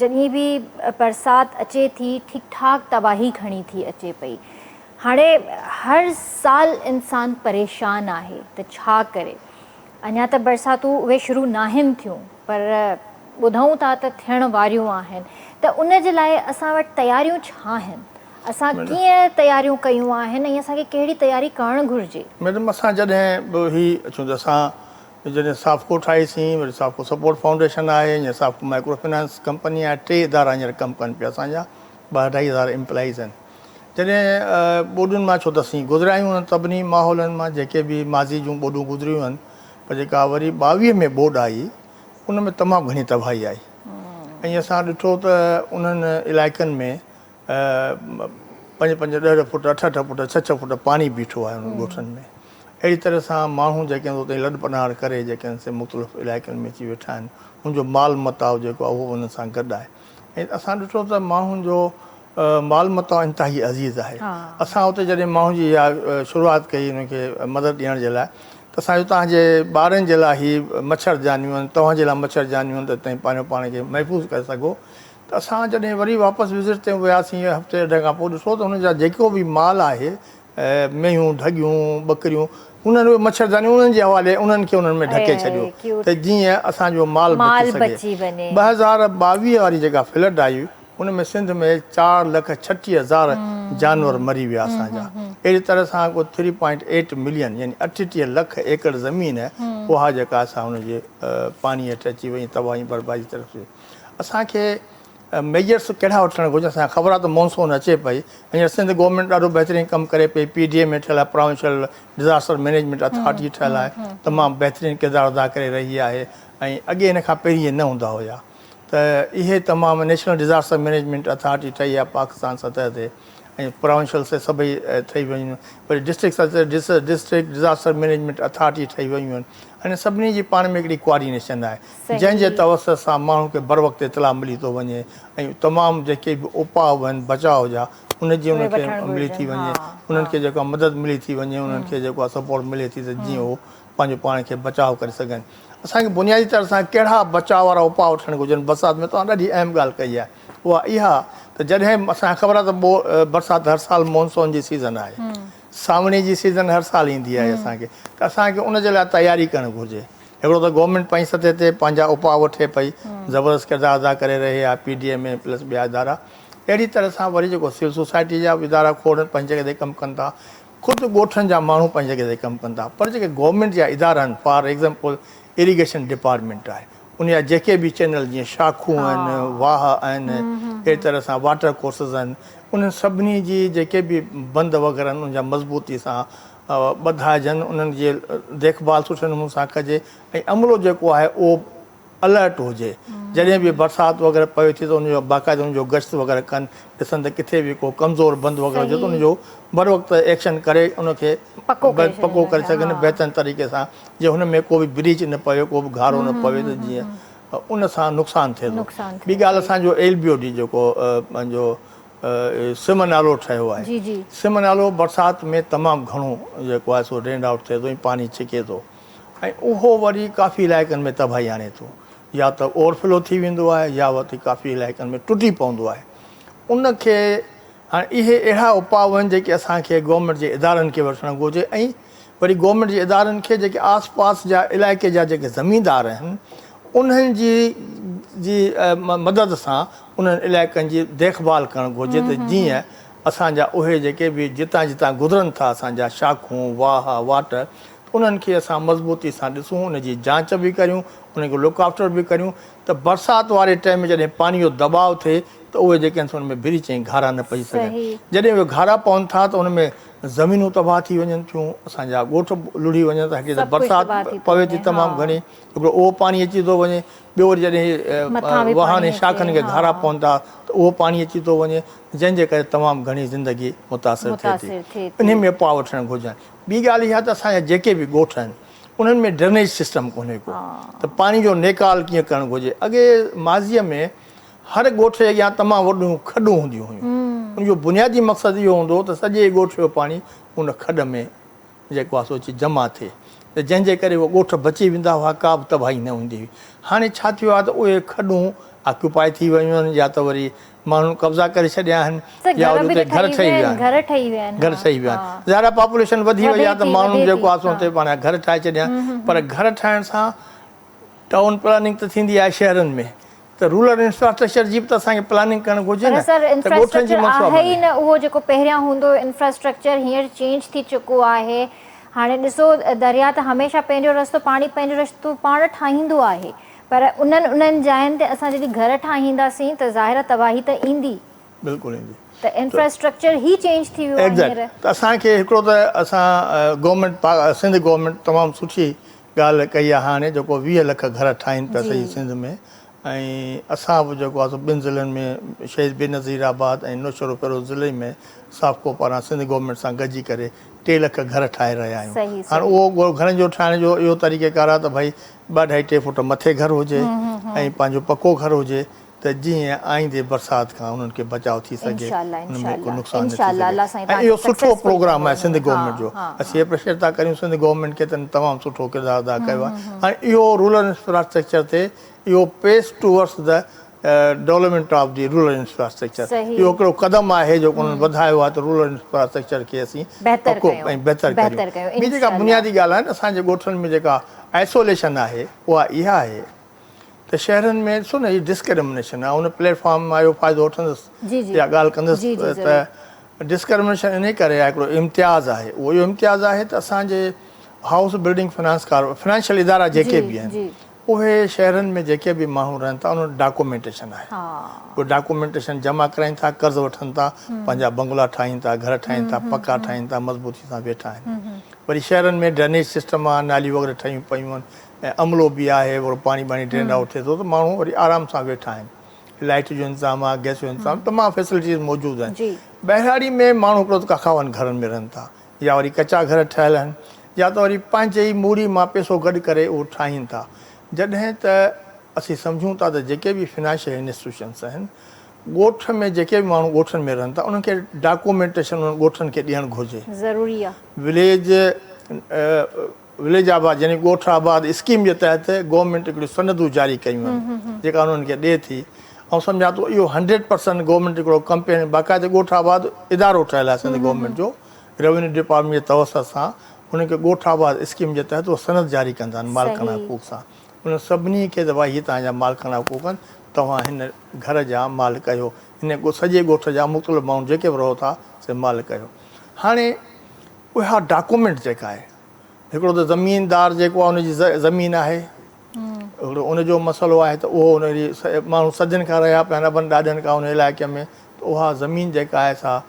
جڏهن به برسات اچي ٿي ٺيڪ ٺاڪ تباهي کڻي ٿي اچي پئي هاڻي هر سال انسان پريشان آهي ته ڇا ڪري؟ اڃا ته برساتون اهي شروع ناهن ٿيون پر ٻڌون ٿا ته ٿيڻ واريون آهن ته ان جي لاء اسان وٽ تياريون ڇا آهن؟ اسان ڪيئن تياريون ڪيون آهن ۽ اسان کي ڪهڙي تياري ڪرڻ گهرجي؟ ميڊم اسان جڏهن به هي اچون ته اسان جڏهن سافڪو ٺاهيسين وري سافڪو سپورٽ فائونڊيشن آهي هينئر سافڪو مائڪرو فنانس ڪمپني آهي ٽي ادارا هينئر ڪم ڪن پيا اسان جا ٻه اڍائي هزار امپلائيز آهن جڏهن ٻوڏن مان ڇو ته اسين گذريا آهيون انهن سڀني ماحولن مان جيڪي به ماضي جون ٻوڏون گذريون آهن پر جيڪا وري 22 ۾ ٻوڏ آئي ان ۾ تمام گهڻي تباهي آئي ۽ اسان ڏٺو ته انهن علائقن ۾ پنج پنج ڏهه ڏهه فوٽ اٺ اٺ فوٽ ڇهه ڇهه فوٽ پاڻي بيٺو آهي انهن ڳوٺن ۾ اهڙي طرح سان ماڻهو جيڪي آهن اتي لڏ پناهڙ ڪري جيڪي آهن سي مختلف علائقن ۾ اچي ويٺا آهن ان جو مال متاع جيڪو آهي اهو به انهن سان گڏ آهي ۽ اسان ڏٺو ته ماڻهن جو مال متاع انتهائي عزيز آهي. اسان اتي جڏهن ماڻهن جي اها شروعات ڪئي انهن کي مدد ڏيڻ جي لاء ته اسان چيو توهان جي ٻارن جي لاء هي مڇر جانيون آهن توهان جي لاء مڇر جانيون آهن ته توهين پنهنجو پاڻ کي محفوظ ڪري سگهو ته اسان جڏهن وري واپس وزٽ تي وياسين هفتي ڏيڍ کان پوء ڏٺو ته انهن جا جيڪو به مال آهي مينهون، ڍڳيون، ٻڪريون، انهن اهي مڇردانيون انهن جي حوالي انهن کي انهن ۾ ڍڪي ڇڏيو ته جيئن اسان جو مال بچي سگهي. 2022 واري جيڪا فلڊ آئي ان ۾ سنڌ ۾ 4 لک 36 هزار جانور مري ويا اسان جا. اهڙي طرح سان ڪو ٿري پوائنٽ ايٽ ملين يعني 38 لک ايڪڙ زمين اها جيڪا اسان ان جي پاڻي هيٺ اچي وئي تباهي بربادي طرف اسان کي ميجرس ڪهڙا وٺڻ گهرجن اسان کي خبر آهي ته مونسون اچي پئي هينئر سنڌ گورنمينٽ ڏاڍو بهترين ڪم ڪري پئي پي ڊي ايم اي ٺهيل آهي پراونشل ڊزاسٽر مئنيجمينٽ اٿارٽي ٺهيل آهي تمام بهترين ڪردار ادا ڪري رهي آهي ۽ اڳي ان کان پهرين اهي نه هوندا هيا ته اهي تمام نيشنل ڊزاسٽر مئنيجمينٽ اٿارٽي ٺهي آهي پاڪستان سطح تي ۽ پراونشل سي سڀئي ٺهي ويون وري ڊسٽرڪٽ سطح تي ڊسٽرڪٽ ڊزاسٽر مئنيجمينٽ اٿارٽي ٺهي ويون آهن انهن سڀني جي پاڻ ۾ هڪڙي ڪوآرڊينيشن آهي جنهن جي توسط سان ماڻهن کي بروقت اطلاع ملي ٿو وڃي ۽ تمام جيڪي به اپاء آهن بچاء جا ان جي انهن کي ملي ٿي وڃي انهن کي جيڪو آهي مدد ملي ٿي وڃي انهن کي جيڪو آهي سپورٽ ملي ٿي ته جيئن هو پنهنجو پاڻ کي بچاء ڪري سگهن. اسان کي بنيادي طرح سان ڪهڙا بچاء وارا اپاء وٺڻ گهرجن برسات ۾ توهان ڏاڍي اهم ڳالهه ڪئي آهي اها اها ته جڏهن اسان کي خبر آهي ته برسات هر سال مونسون جي سيزن آهي سانوڻي جي سيزن هر سال ايندي آهي اسان کي ته اسان کي ان جي لاء تياري ڪرڻ گهرجي. هڪڙو ته گورنمينٽ پنهنجي سطح تي پنهنجا اپاء وٺي پئي، زبردست ڪردار ادا ڪري رهي آهي P D M A plus ٻيا ادارا. اهڙي طرح سان وري جيڪو سول سوسائٽي جا به ادارا کوڙ پنهنجي جڳهه تي ڪم ڪن ٿا، خود ڳوٺن جا ماڻهو پنهنجي جڳهه تي ڪم ڪن ٿا پر جيڪي گورنمينٽ جا ادارا آهن فار ايگزامپل ايريگيشن ڊپارٽمينٽ آهي ان جا جيڪي به چينل جيئن شاخون آهن، واهه آهن، اهڙي طرح سان واٽر ڪورسز آهن انهن سڀني جي جيڪي به بند وغيره آهن ان جا مضبوطي سان ٻڌائجن، انهن جي ديک ڀال سٺي نموني سان ڪجي ۽ عملو جيڪو آهي اهو الرٽ هجي، جڏهن به برسات وغيره پوي ٿي ته ان جو باقاعده ان جو گشت وغيره ڪن، ڏسن ته ڪٿي به ڪو ڪمزور بند وغيره هجي ته ان جو بروقت ايڪشن ڪري ان کي پڪو ڪري سگهن بهترين طريقي سان جي هن ۾ ڪو به بريچ نه پوي ڪو به گهارو نه پوي ته جيئن ان سان نقصان ٿئي ٿو. ٻي ڳالهه اسان جو ايل بي او ڊي جيڪو پنهنجو سم نالو ٺهيو آهي. سم نالو برسات ۾ تمام گهڻو جيڪو آهي سو ڊرينڊ آئوٽ ٿئي ٿو ۽ پاڻي ڇڪي ٿو ۽ اهو وري ڪافي علائقن ۾ تباهي آڻي ٿو يا ته اوور فلو ٿي ويندو آهي يا وري ڪافي علائقن ۾ ٽٽي پوندو آهي ان کي هاڻي اهي اهڙا اپاء آهن جيڪي اسان کي گورنمينٽ جي ادارن کي وٺڻ گهرجي ۽ وري گورنمينٽ جي ادارن کي جيڪي آس پاس جا علائقي جا جيڪي زميندار آهن انهن جي جي مدد سان انهن علائقن جي ديک ڀال ڪرڻ گهرجي ته جيئن اسان جا اهي جيڪي به جتان جتان گذرن ٿا اسان جا شاخون، واهه، واٽ ته انهن کي اسان مضبوطي سان ڏسون ان جي جانچ به ڪريون انهن کي لڪ آفٽر به ڪريون ته برسات واري ٽائيم ۾ جڏهن پاڻي جو دٻاء ٿئي ته اهي جيڪي آهن سو ان ۾ بريچ ۽ گهارا نه پئجي سگهن جڏهن اهي گهارا پون ٿا ته ان ۾ زمينون تباهه ٿي وڃن ٿيون اسان جا ڳوٺ لڙهي وڃن ٿا هڪڙي ته برسات پوي ٿي تمام گهڻي هڪڙو اهو پاڻي اچي ٿو وڃي ٻيو وري جڏهن واهن ۽ شاخن کي گهارا پون ٿا ته اهو پاڻي اچي ٿو وڃي جنهن جي ڪري تمام گهڻي زندگي متاثر ٿئي ٿي. انهي ۾ اپاء وٺڻ گهرجن. ٻي ڳالهه اها ته اسان جا جيڪي به ڳوٺ آهن انهن ۾ ڊرينيج سسٽم ڪونهي ڪو ته پاڻي جو نيڪال ڪيئن ڪرڻ گهرجي. اڳي ماضيء ۾ هر ڳوٺ جي اڳيان تمام وڏيون کڏون هونديون هيون. ان جو بنيادي مقصد اهو هوندو هو ته سڄي ڳوٺ جو پاڻي ان کڏ ۾ جيڪو آهي سو اچي جمع ٿئي ته جنهن جي ڪري اهي ڳوٺ بچي ويندا هئا ڪا به تباهي نه هوندي هئي. هاڻي ڇا ٿيو آهي ته اهي کڏون آڪيوپائي ٿي ويون آهن يا ته وري ماڻهن قبضا ڪري ڇڏيا آهن يا وري اتي گهر ٺهي ويا آهن. گهر ٺهي ويا آهن. ظاهر آهي پاپوليشن وڌي وئي آهي ته ماڻهن جيڪو آهي سو اتي پاڻ گهر ٺاهي ڇڏيا آهن پر گهر ٺاهڻ سان ٽائون پلاننگ ته ٿيندي آهي شهرن ۾ ته رورل انفراسٽرڪچر جي به ته اسان کي پلاننگ ڪرڻ گهرجي پر نه سر ته ڳوٺن جي انفراسٽرڪچر منصوبا آهي ئي بندي. نه اهو جيڪو پهريان هوندو هيو انفراسٽرڪچر هينئر چينج ٿي چڪو آهي هاڻي ڏسو دريا ته هميشه پنهنجو رستو پاڻي پنهنجو رستو پاڻ ٺاهيندو آهي پر انهن انهن جاين تي اسان جڏهن گهر ٺاهينداسين ته ظاهر آهي تباهي ته ايندي. بلڪل ايندي. ته انفراسٽرڪچر ئي چينج ٿي ويو آهي هينئر. ايگزيڪٽ ته اسان کي هڪڙو ته اسان گورنمينٽ سنڌ گورنمينٽ تمام سٺي ڳالهه ڪئي آهي هاڻي جيڪو 20 لک گهر ٺاهين پيا سڄي سنڌ ۾ ۽ اسان به جيڪو آهي سو ٻن ضلعن ۾ شهيد بينظير آباد ۽ نوشهروفيروز ضلعي ۾ سافڪو پاران سنڌ گورنمينٽ سان گڏجي ڪري ٽي لک گهر ٺاهي رهيا آهيون هاڻي اهو گهرن جو ٺاهڻ جو اهو طريقه ڪار آهي ته ڀائي ٻه اڍائي ٽي فوٽ مٿي گهر هجي ۽ پنهنجو پڪو گهر هجي ته جيئن آئيندي برسات کان انهن کي بچاء ٿي سگهي انهن ۾ ڪو نقصان نه ٿي سگهي ۽ اهو سٺو پروگرام آهي سنڌ گورنمينٽ جو اسين اپريشيٽ ٿا ڪريون سنڌ گورنمينٽ کي ته تمام سٺو ڪردار ادا ڪيو آهي ۽ اهو رورل انفراسٽرڪچر تي اهو پيس towards the development of the rural infrastructure اهو هڪڙو قدم آهي جيڪو انهن وڌايو آهي ته رورل انفراسٽرڪچر کي اسين پڪو ۽ بهتر ڪريون ٻي جيڪا بنيادي ڳالهه آهي نه اسان جي ڳوٺن ۾ جيڪا آئسوليشن آهي اها اها آهي ته شهرن ۾ ڏسو نه هي ڊسڪرمنيشن آهي ان پليٽ فارم مان اهو فائدو وٺندس يا ڳالهه ڪندس ته ڊسڪرمنيشن انهي ڪري آهي هڪڙو امتياز آهي اهو اهو امتياز آهي ته اسان جي هائوس بلڊنگ فنانس ڪار فنانشل ادارا جيڪي به آهن اهي شهرن ۾ جيڪي به ماڻهو رهن ٿا انهن وٽ ڊاڪومينٽيشن آهي. اهي ڊاڪومينٽيشن جمع ڪرائين ٿا، قرض وٺن ٿا، پنهنجا بنگلا ٺاهين ٿا، گهر ٺاهين ٿا، پڪا ٺاهين ٿا، مضبوطي سان ويٺا آهن. وري شهرن ۾ ڊرينيج سسٽم آهي، ناليون وغيره ٺهيون پيون آهن ۽ عملو به آهي، وري پاڻي ٻاڻي ڊرين آئوٽ ٿئي ٿو ته ماڻهو وري آرام سان ويٺا آهن. لائيٽ جو انتظام آهي، گئس جو انتظام، تمام فيسلٽيز موجود آهن. ٻهراڙي ۾ ماڻهو هڪڙو ته ڪکاون گهرن ۾ رهن ٿا يا وري ڪچا گهر ٺهيل آهن يا ته وري پنهنجي ئي موڙي مان پئسو گڏ ڪري اهو ٺاهين ٿا. جڏهن ته اسين سمجهون ٿا ته جيڪي به فنانشل انسٽيٽيوشنس آهن ڳوٺ ۾ جيڪي به ماڻهو ڳوٺن ۾ رهن ٿا انهن کي ڊاڪومينٽيشن انهن ڳوٺن کي ڏيڻ گهرجي. ضروري آهي. وليج وليج آباد يعني ڳوٺ آباد اسڪيم جي تحت گورنمينٽ هڪڙيون سندون جاري ڪيون آهن جيڪا انهن کي ڏئي ٿي. آئون سمجهان ٿو اهو هنڊريڊ پرسنٽ گورنمينٽ هڪڙو ڪمپين باقاعدي ڳوٺ آباد ادارو ٺهيل آهي سنڌ گورنمينٽ جو روينيو ڊپارٽمينٽ جي توسط سان انهن کي ڳوٺ آباد اسڪيم جي تحت اهو سند جاري ڪندا آهن مالڪاڻا حقوق سان انهن سڀني کي ته ڀائي هي توهان جا مالڪاڻا حقوق آهن توهان هن گهر جا مالڪ آهيو هن سڄي ڳوٺ جا مختلف ماڻهو جيڪي به رهو ٿا سي مالڪ آهيو هاڻي اها ڊاڪومينٽ جيڪا آهي هڪڙو ته زميندار جيڪو آهي ان جي زمين آهي هڪڙو ان جو مسئلو آهي ته اهو ان جي ماڻهو صدين کان رهيا پيا آهن ابن ڏاڏن کان ان علائقي ۾ ته اها زمين جيڪا آهي سا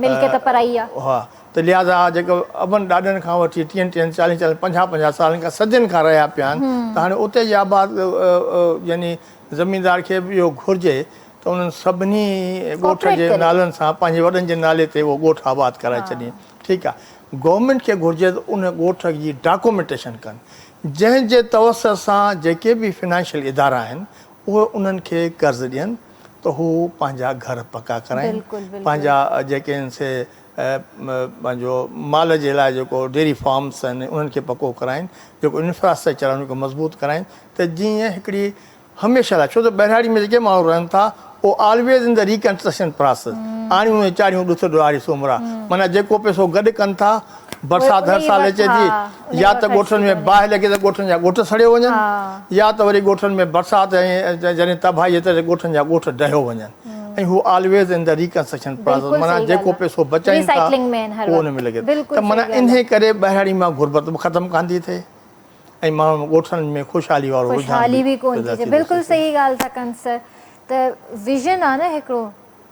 ملڪيت پرائي آهي ها ته لهٰذا جيڪو ابن ڏاڏن کان وٺي ٽيهن ٽيهن چاليهن چاليهن پنجاهه پنجاهه سالن کان صدين کان رهيا پيا آهن ته هاڻي اتي جي آباد يعني زميندار کي به اهو گهرجي ته انهن سڀني ڳوٺ جي نالن سان پنهنجي وڏن جي نالي تي اهو ڳوٺ آباد ڪرائي ڇڏين. ٺيڪ آ گورنمينٽ کي گهرجي ته ان ڳوٺ جي ڊاڪومينٽيشن ڪن جنهن جي توسط سان جيڪي به فنانشل ادارا آهن اهي انهن کي قرض ڏين ته هو پنهنجا گهر پڪا ڪرائين پنهنجا جيڪي آهن سي پنهنجو مال جي لاء جيڪو ڊيري فارمس آهن انهن کي پڪو ڪرائين جيڪو انفراسٽرڪچر آهي ان کي مضبوط ڪرائين ته جيئن هڪڙي هميشه لاء ڇو ته ٻهراڙي ۾ جيڪي ماڻهو رهن ٿا اهي always in the reconstruction process آڻيون ۽ چاڙهيون ڏٿ ڏوهاري سومرا معنيٰ جيڪو پئسو گڏ ڪن ٿا برسات هر سال اچي ٿي يا ته ڳوٺن ۾ باهه لڳي ته ڳوٺن جا ڳوٺ سڙيو وڃن يا ته وري ڳوٺن ۾ برسات ۽ جڏهن تباهي اچي ته ڳوٺن جا ڳوٺ ڊهيو وڃن ۽ هو always in the reconstruction process معنيٰ جيڪو پئسو بچائين ٿا اهو ان ۾ لڳي ٿو ته معنيٰ انهي ڪري ٻهراڙي مان غربت به ختم ڪانه ٿي ٿئي. ۽ ماڻهن ۾ ڳوٺن ۾ خوشحالي وارو رجحان خوشحالي به ڪونه ٿي اچي بلڪل صحيح ڳالهه ٿا ڪن سر ته ويزن آ نه هڪڙو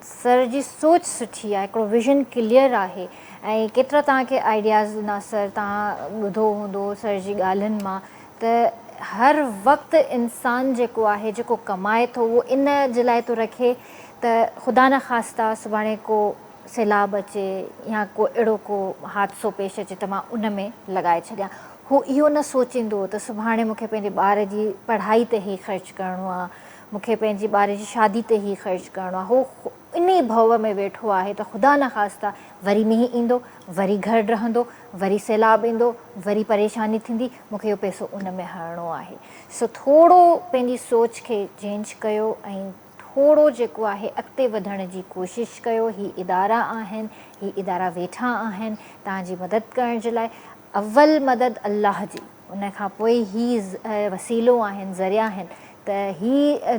سر جي سوچ سٺي آ هڪڙو ويزن ڪليئر آهي ۽ ڪيترا توهان کي آئيڊياز ڏنا سر توهان ٻڌو هوندو سر جي ڳالهين مان ته هر وقت انسان جيڪو آهي جيڪو ڪمائي ٿو اهو ان جي لاء ٿو رکي ته خدا نخواسته سڀاڻي ڪو سيلاب اچي يا ڪو اهڙو ڪو حادثو پيش اچي ته مان ان ۾ لڳائي ڇڏيان. هو اهو نه سوچيندو ته سڀاڻي مون کي پنهنجي ٻار جي پڙهائي تي هي خرچ ڪرڻو آ، مون کي پنهنجي ٻار جي شادي تي هي خرچ ڪرڻو آ. هو انهي ڀؤ ۾ ويٺو آهي ته خدا نخواسته وري مينهن ايندو، وري گهر ڊهندو، وري سيلاب ايندو، وري پريشاني ٿيندي، مون کي اهو پئسو ان ۾ هڻڻو آهي. سو ٿورو پنهنجي سوچ کي چينج ڪيو ۽ ٿورو جيڪو آهي اڳتي وڌڻ جي ڪوشش ڪيو هي ادارا آهن هي ادارا ويٺا آهن توهان جي مدد ڪرڻ جي لاء اول مدد الله جي ان کان پوء هي وسيلو آهن ذريعا آهن ته هي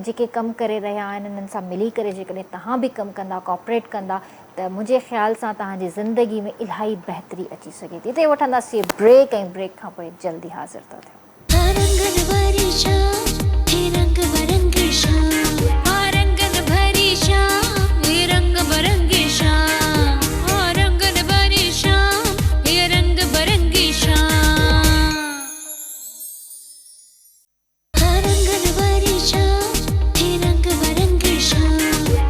جيڪي ڪم ڪري رهيا آهن انهن سان ملي ڪري جيڪڏهن توهان به ڪم ڪندا ڪوآپريٽ ڪندا ته منهنجي خيال سان توهان جي زندگي ۾ الاهي بهتري اچي سگهي ٿي هتي وٺنداسين بريڪ ۽ بريڪ کان پوء جلدي حاضر ٿا ٿيون. رنگن ڀري شام هي رنگ برنگي شام. ها رنگن ڀري شام هي رنگ برنگي شام. ها رنگن ڀري شام هي رنگ برنگي شام. ها رنگن ڀري شام هي رنگ برنگي شام.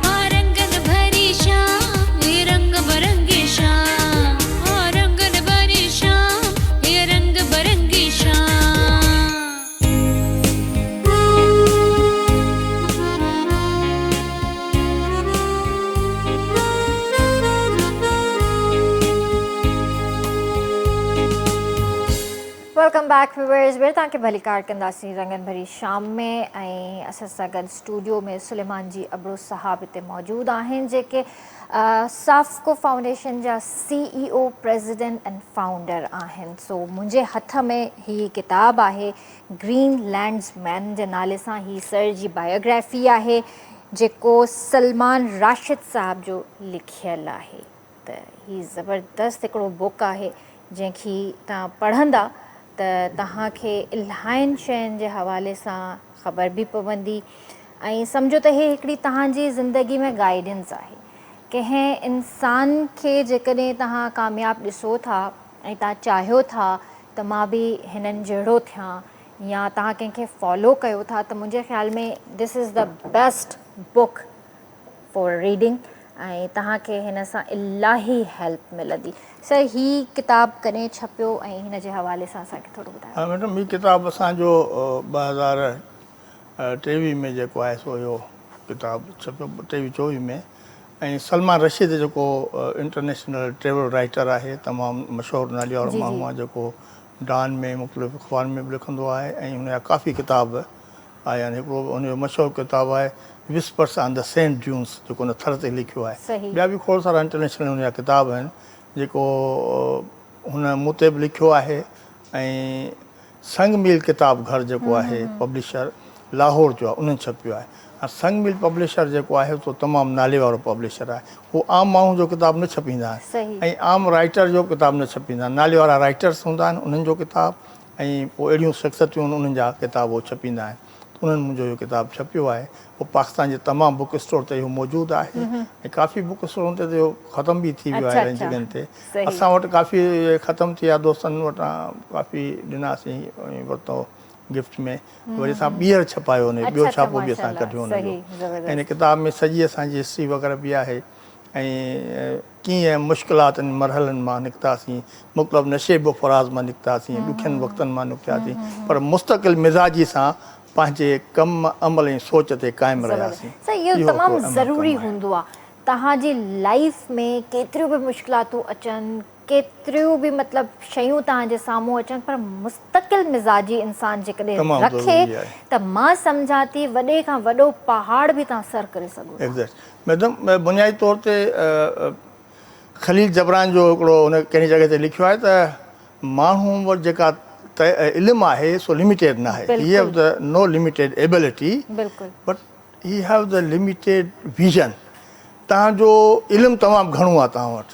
ها رنگن ڀري شام هي رنگ برنگي شام. ها رنگن ڀري شام هي رنگ برنگي شام. Welcome back viewers ٻيهر توهان کي ڀليڪار ڪنداسين رنگن ڀري شام ۾ ۽ اسان سان گڏ اسٽوڊيو ۾ سليمان جي ابڙو صاحب هتي موجود آهن جيڪي سافڪو فائونڊيشن جا C E O, president ۽ founder آهن. سو منهنجي هٿ ۾ هي ڪتاب آهي گرين لينڊز مين جي نالي سان هي سر جي بايوگرافي آهي جيڪو سلمان راشد صاحب جو لکيل آهي ته هي زبردست هڪڙو بوڪ آهي جنهن کي توهان پڙهندا ته توهان کي الاهين شين جي حوالي سان خبر به پوندي ۽ سمجهو ته هي هڪڙي توهان جي زندگي ۾ گائيڊنس آهي. ڪنهن انسان کي جيڪڏهن توهان ڪامياب ڏسو ٿا ۽ توهان چاهيو ٿا ته مان به هنن جهڙو ٿيان يا توهان ڪنهن کي فالو ڪيو ٿا ته منهنجي خيال ۾ this is the best book for reading ۽ توهان کي هن سان الاهي هيلپ ملندي. سر هي ڪتاب ڪڏهن ڇپيو ۽ هن جي حوالي سان اسان کي ٿورو ٻڌايو. ها ميڊم هي ڪتاب اسان جو 2023 ۾ جيڪو آهي سو اهو ڪتاب ڇپيو 23 24 ۾ ۽ سلمان رشيد جيڪو انٽرنيشنل ٽريول رائيٽر آهي تمام مشهور ناليوارو ماڻهو آهي جيڪو ڊان ۾ مختلف اخبارن ۾ به لکندو آهي ۽ هن جا ڪافي ڪتاب آيا آهن. هڪڙو هن جو مشهور ڪتاب آهي Whispers on the Sand Dunes جيڪو هن ٿر تي لکيو آهي. ٻيا به کوڙ سارا انٽرنيشنل هن جا ڪتاب آهن جيڪو هن مون تي به لکيو آهي ۽ سنگ ميل ڪتاب گهر جيڪو آهي پبلشر لاهور جو آهي انهن ڇپيو آهي. هاڻ سنگ ميل پبلشر جيڪو آهي سو تمام نالي وارو پبلشر آهي. هو عام ماڻهو جو ڪتاب نه ڇپيندا آهن ۽ عام رائيٽر جو به ڪتاب نه ڇپيندا آهن. نالي وارا رائيٽرس هوندا آهن انهن جو ڪتاب ۽ پوء اهڙيون شخصيتون انهن جا ڪتاب هو ڇپيندا آهن ته انهن منهنجو اهو ڪتاب ڇپيو آهي. اهو پاڪستان جي تمام بڪ اسٽور تي اهو موجود آهي ۽ ڪافي بڪ اسٽورن تي ته اهو ختم به ٿي ويو آهي اهڙين جڳهين تي. اسان وٽ ڪافي ختم ٿي ويا دوستن وٽان ڪافي ڏناسين ۽ ورتو گفٽ ۾ وري اسان ٻيهر ڇپايو ان جو ٻيو ڇاپو به اسان ڪڍيو ان جو ۽ ان ڪتاب ۾ سڄي اسان جي هسٽري وغيره به آهي ۽ ڪيئن مشڪلات ۽ مرحلن مان نڪتاسين، مطلب نشيب و فراز مان نڪتاسين، ڏکين وقتن مان نڪتاسين، پر مستقل مزاجي سان پنهنجي ڪم، عمل ۽ سوچ تي قائم رهياسين. سائين اهو تمام ضروري هوندو آ توهان جي لائيف ۾ ڪيتريون به مشڪلاتون اچن ڪيتريون به مطلب شيون توهان جي سامهون اچن پر مستقل مزاجي انسان جيڪڏهن رکي ته مان سمجهان ٿي وڏي کان وڏو پهاڙ به توهان سر ڪري سگهو ٿا. ميڊم بنيادي طور تي خليل جبران جو هڪڙو هن ڪنهن جڳهه تي لکيو آهي ته ماڻهو وٽ جيڪا علم آهي سو لميٽيڊ نه آهي he have the no limited ability but he have the limited vision توهان جو علم تمام گهڻو آهي توهان وٽ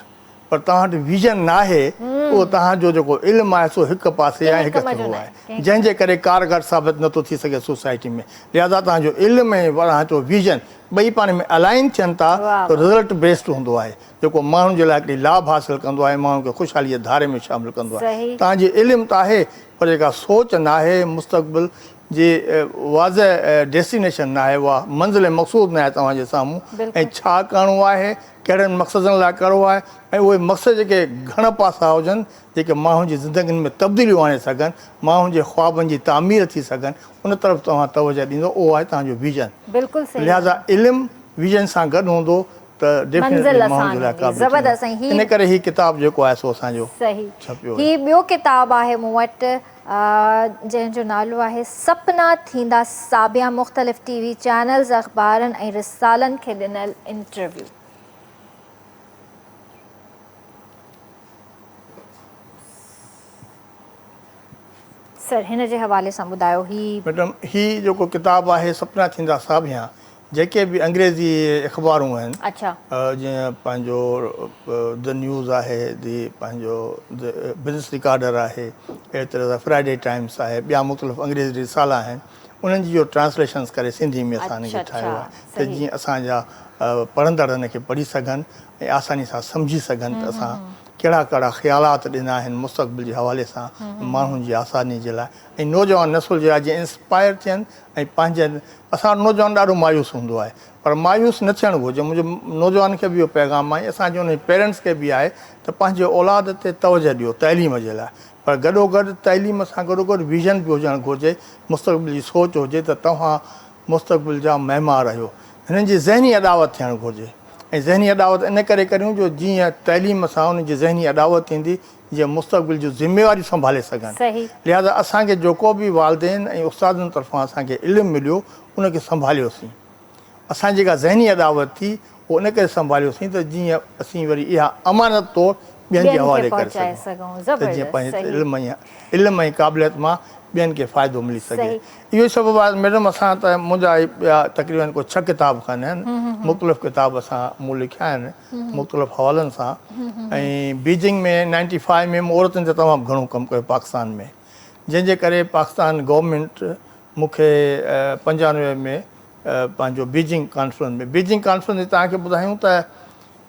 پر توهان وٽ ويزن ناهي اهو توهان جو جيڪو علم آهي سو هڪ پاسي ۽ هڪ ٿيو آهي جنهن جي ڪري ڪارگر ثابت نٿو ٿي سگهي سوسائٽي ۾ لهذا توهان جو علم ۽ توهان جو ويزن ٻئي پاڻ ۾ الائن ٿين ٿا ته رزلٽ بيسڊ هوندو آهي جيڪو ماڻهن جي لاء هڪڙي لاڀ حاصل ڪندو آهي ماڻهن کي خوشحالي جي ڌاري ۾ شامل ڪندو آهي توهان جي علم ته آهي پر جيڪا سوچ ناهي مستقبل جي واضح ڊيسٽينيشن ناهي اها منزل مقصود ناهي توهان جي سامهون ۽ ڇا ڪرڻو آهي ڪهڙن مقصدن لاء ڪرڻو آهي ۽ اهي مقصد جيڪي گهڻ پاسا هجن، جيڪي ماڻهن جي زندگين ۾ تبديليون آڻي سگهن، ماڻهن جي خوابن جي تعمير ٿي سگهن، ان طرف توهان توجهه ڏيندو، اهو آهي توهان جو ويزن. بلڪل صحيح. لهذا علم ويزن سان گڏ هوندو ته ڊيفينيٽلي ماڻهن جي لاء قابل ٿيندو. ان ڪري هي ڪتاب جيڪو آهي سو اسان جو ڇپيو. هي ٻيو ڪتاب آهي مون وٽ. جنهن جو نالو آهي سپنا ٿيندا ساڀيان مختلف ٽي وي چينلز، اخبارن ۽ رسالن کي ڏنل انٽرويو. سر هن جي حوالي سان ٻڌايو هي. ميڊم هي جيڪو ڪتاب آهي سپنا ٿيندا ساڀيان جيڪي به انگريزي اخبارون آهن جيئن پنهنجو the news آهي the پنهنجو بزنس رڪارڊر آهي اهڙي طرح سان فرائيڊي ٽائمس آهي ٻيا مختلف انگريزي رسالا آهن انهن جي جو ٽرانسليشنس ڪري سنڌي ۾ اسان هن کي ٺاهيو آهي ته جيئن اسان جا پڙهندڙ هن کي پڙهي سگهن ۽ آساني سان سمجهي سگهن ته اسان ڪهڙا ڪهڙا خيالات ڏنا آهن مستقبل جي حوالي سان ماڻهن جي آساني جي لاء ۽ نوجوان نسل جي لاء جيئن انسپائر ٿين ۽ پنهنجن اسان وٽ نوجوان ڏاڍو مايوس هوندو آهي پر مايوس نه ٿيڻ گهرجي منهنجو نوجوان کي به اهو پيغام آهي اسان جي انهن پيرنٽس کي به آهي ته پنهنجي اولاد تي توجه ڏيو تعليم جي لاء پر گڏوگڏ تعليم سان گڏوگڏ ويزن به هجڻ گهرجي مستقبل جي سوچ هجي ته توهان مستقبل جا معمار آهيو هنن جي ذهني اڏاوت ٿيڻ گهرجي ۽ ذهني اڏاوت ان ڪري ڪريون جو جيئن تعليم سان انهن جي ذهني اڏاوت ٿيندي جيئن مستقبل جون ذميواريون سنڀالي سگهن. لهذا اسان کي جيڪو به والدين ۽ استادن طرفان اسان کي علم مليو ان کي سنڀاليوسين. اسان جي جيڪا ذهني اڏاوت ٿي اهو ان ڪري سنڀاليوسين ته جيئن اسين وري اها امانت طور ٻين جي حوالي ڪري سگهون ته جيئن پنهنجي علم ۽ قابليت مان ٻين کي فائدو ملي سگهي. اهو ئي سبب آهي ميڊم اسان ته منهنجا هي ٻيا تقريبن ڪو ڇهه ڪتاب کن آهن مختلف ڪتاب اسان مون لکيا آهن مختلف حوالن سان ۽ بيجنگ ۾ نائنٽي فائيو ۾ مون عورتن تي تمام گهڻو ڪم ڪيو پاڪستان ۾ جنهن جي ڪري پاڪستان گورنمينٽ مون کي 95 ۾ پنهنجو بيجنگ ڪانفرنس ۾ بيجنگ ڪانفرنس جي توهان کي ٻڌايون ته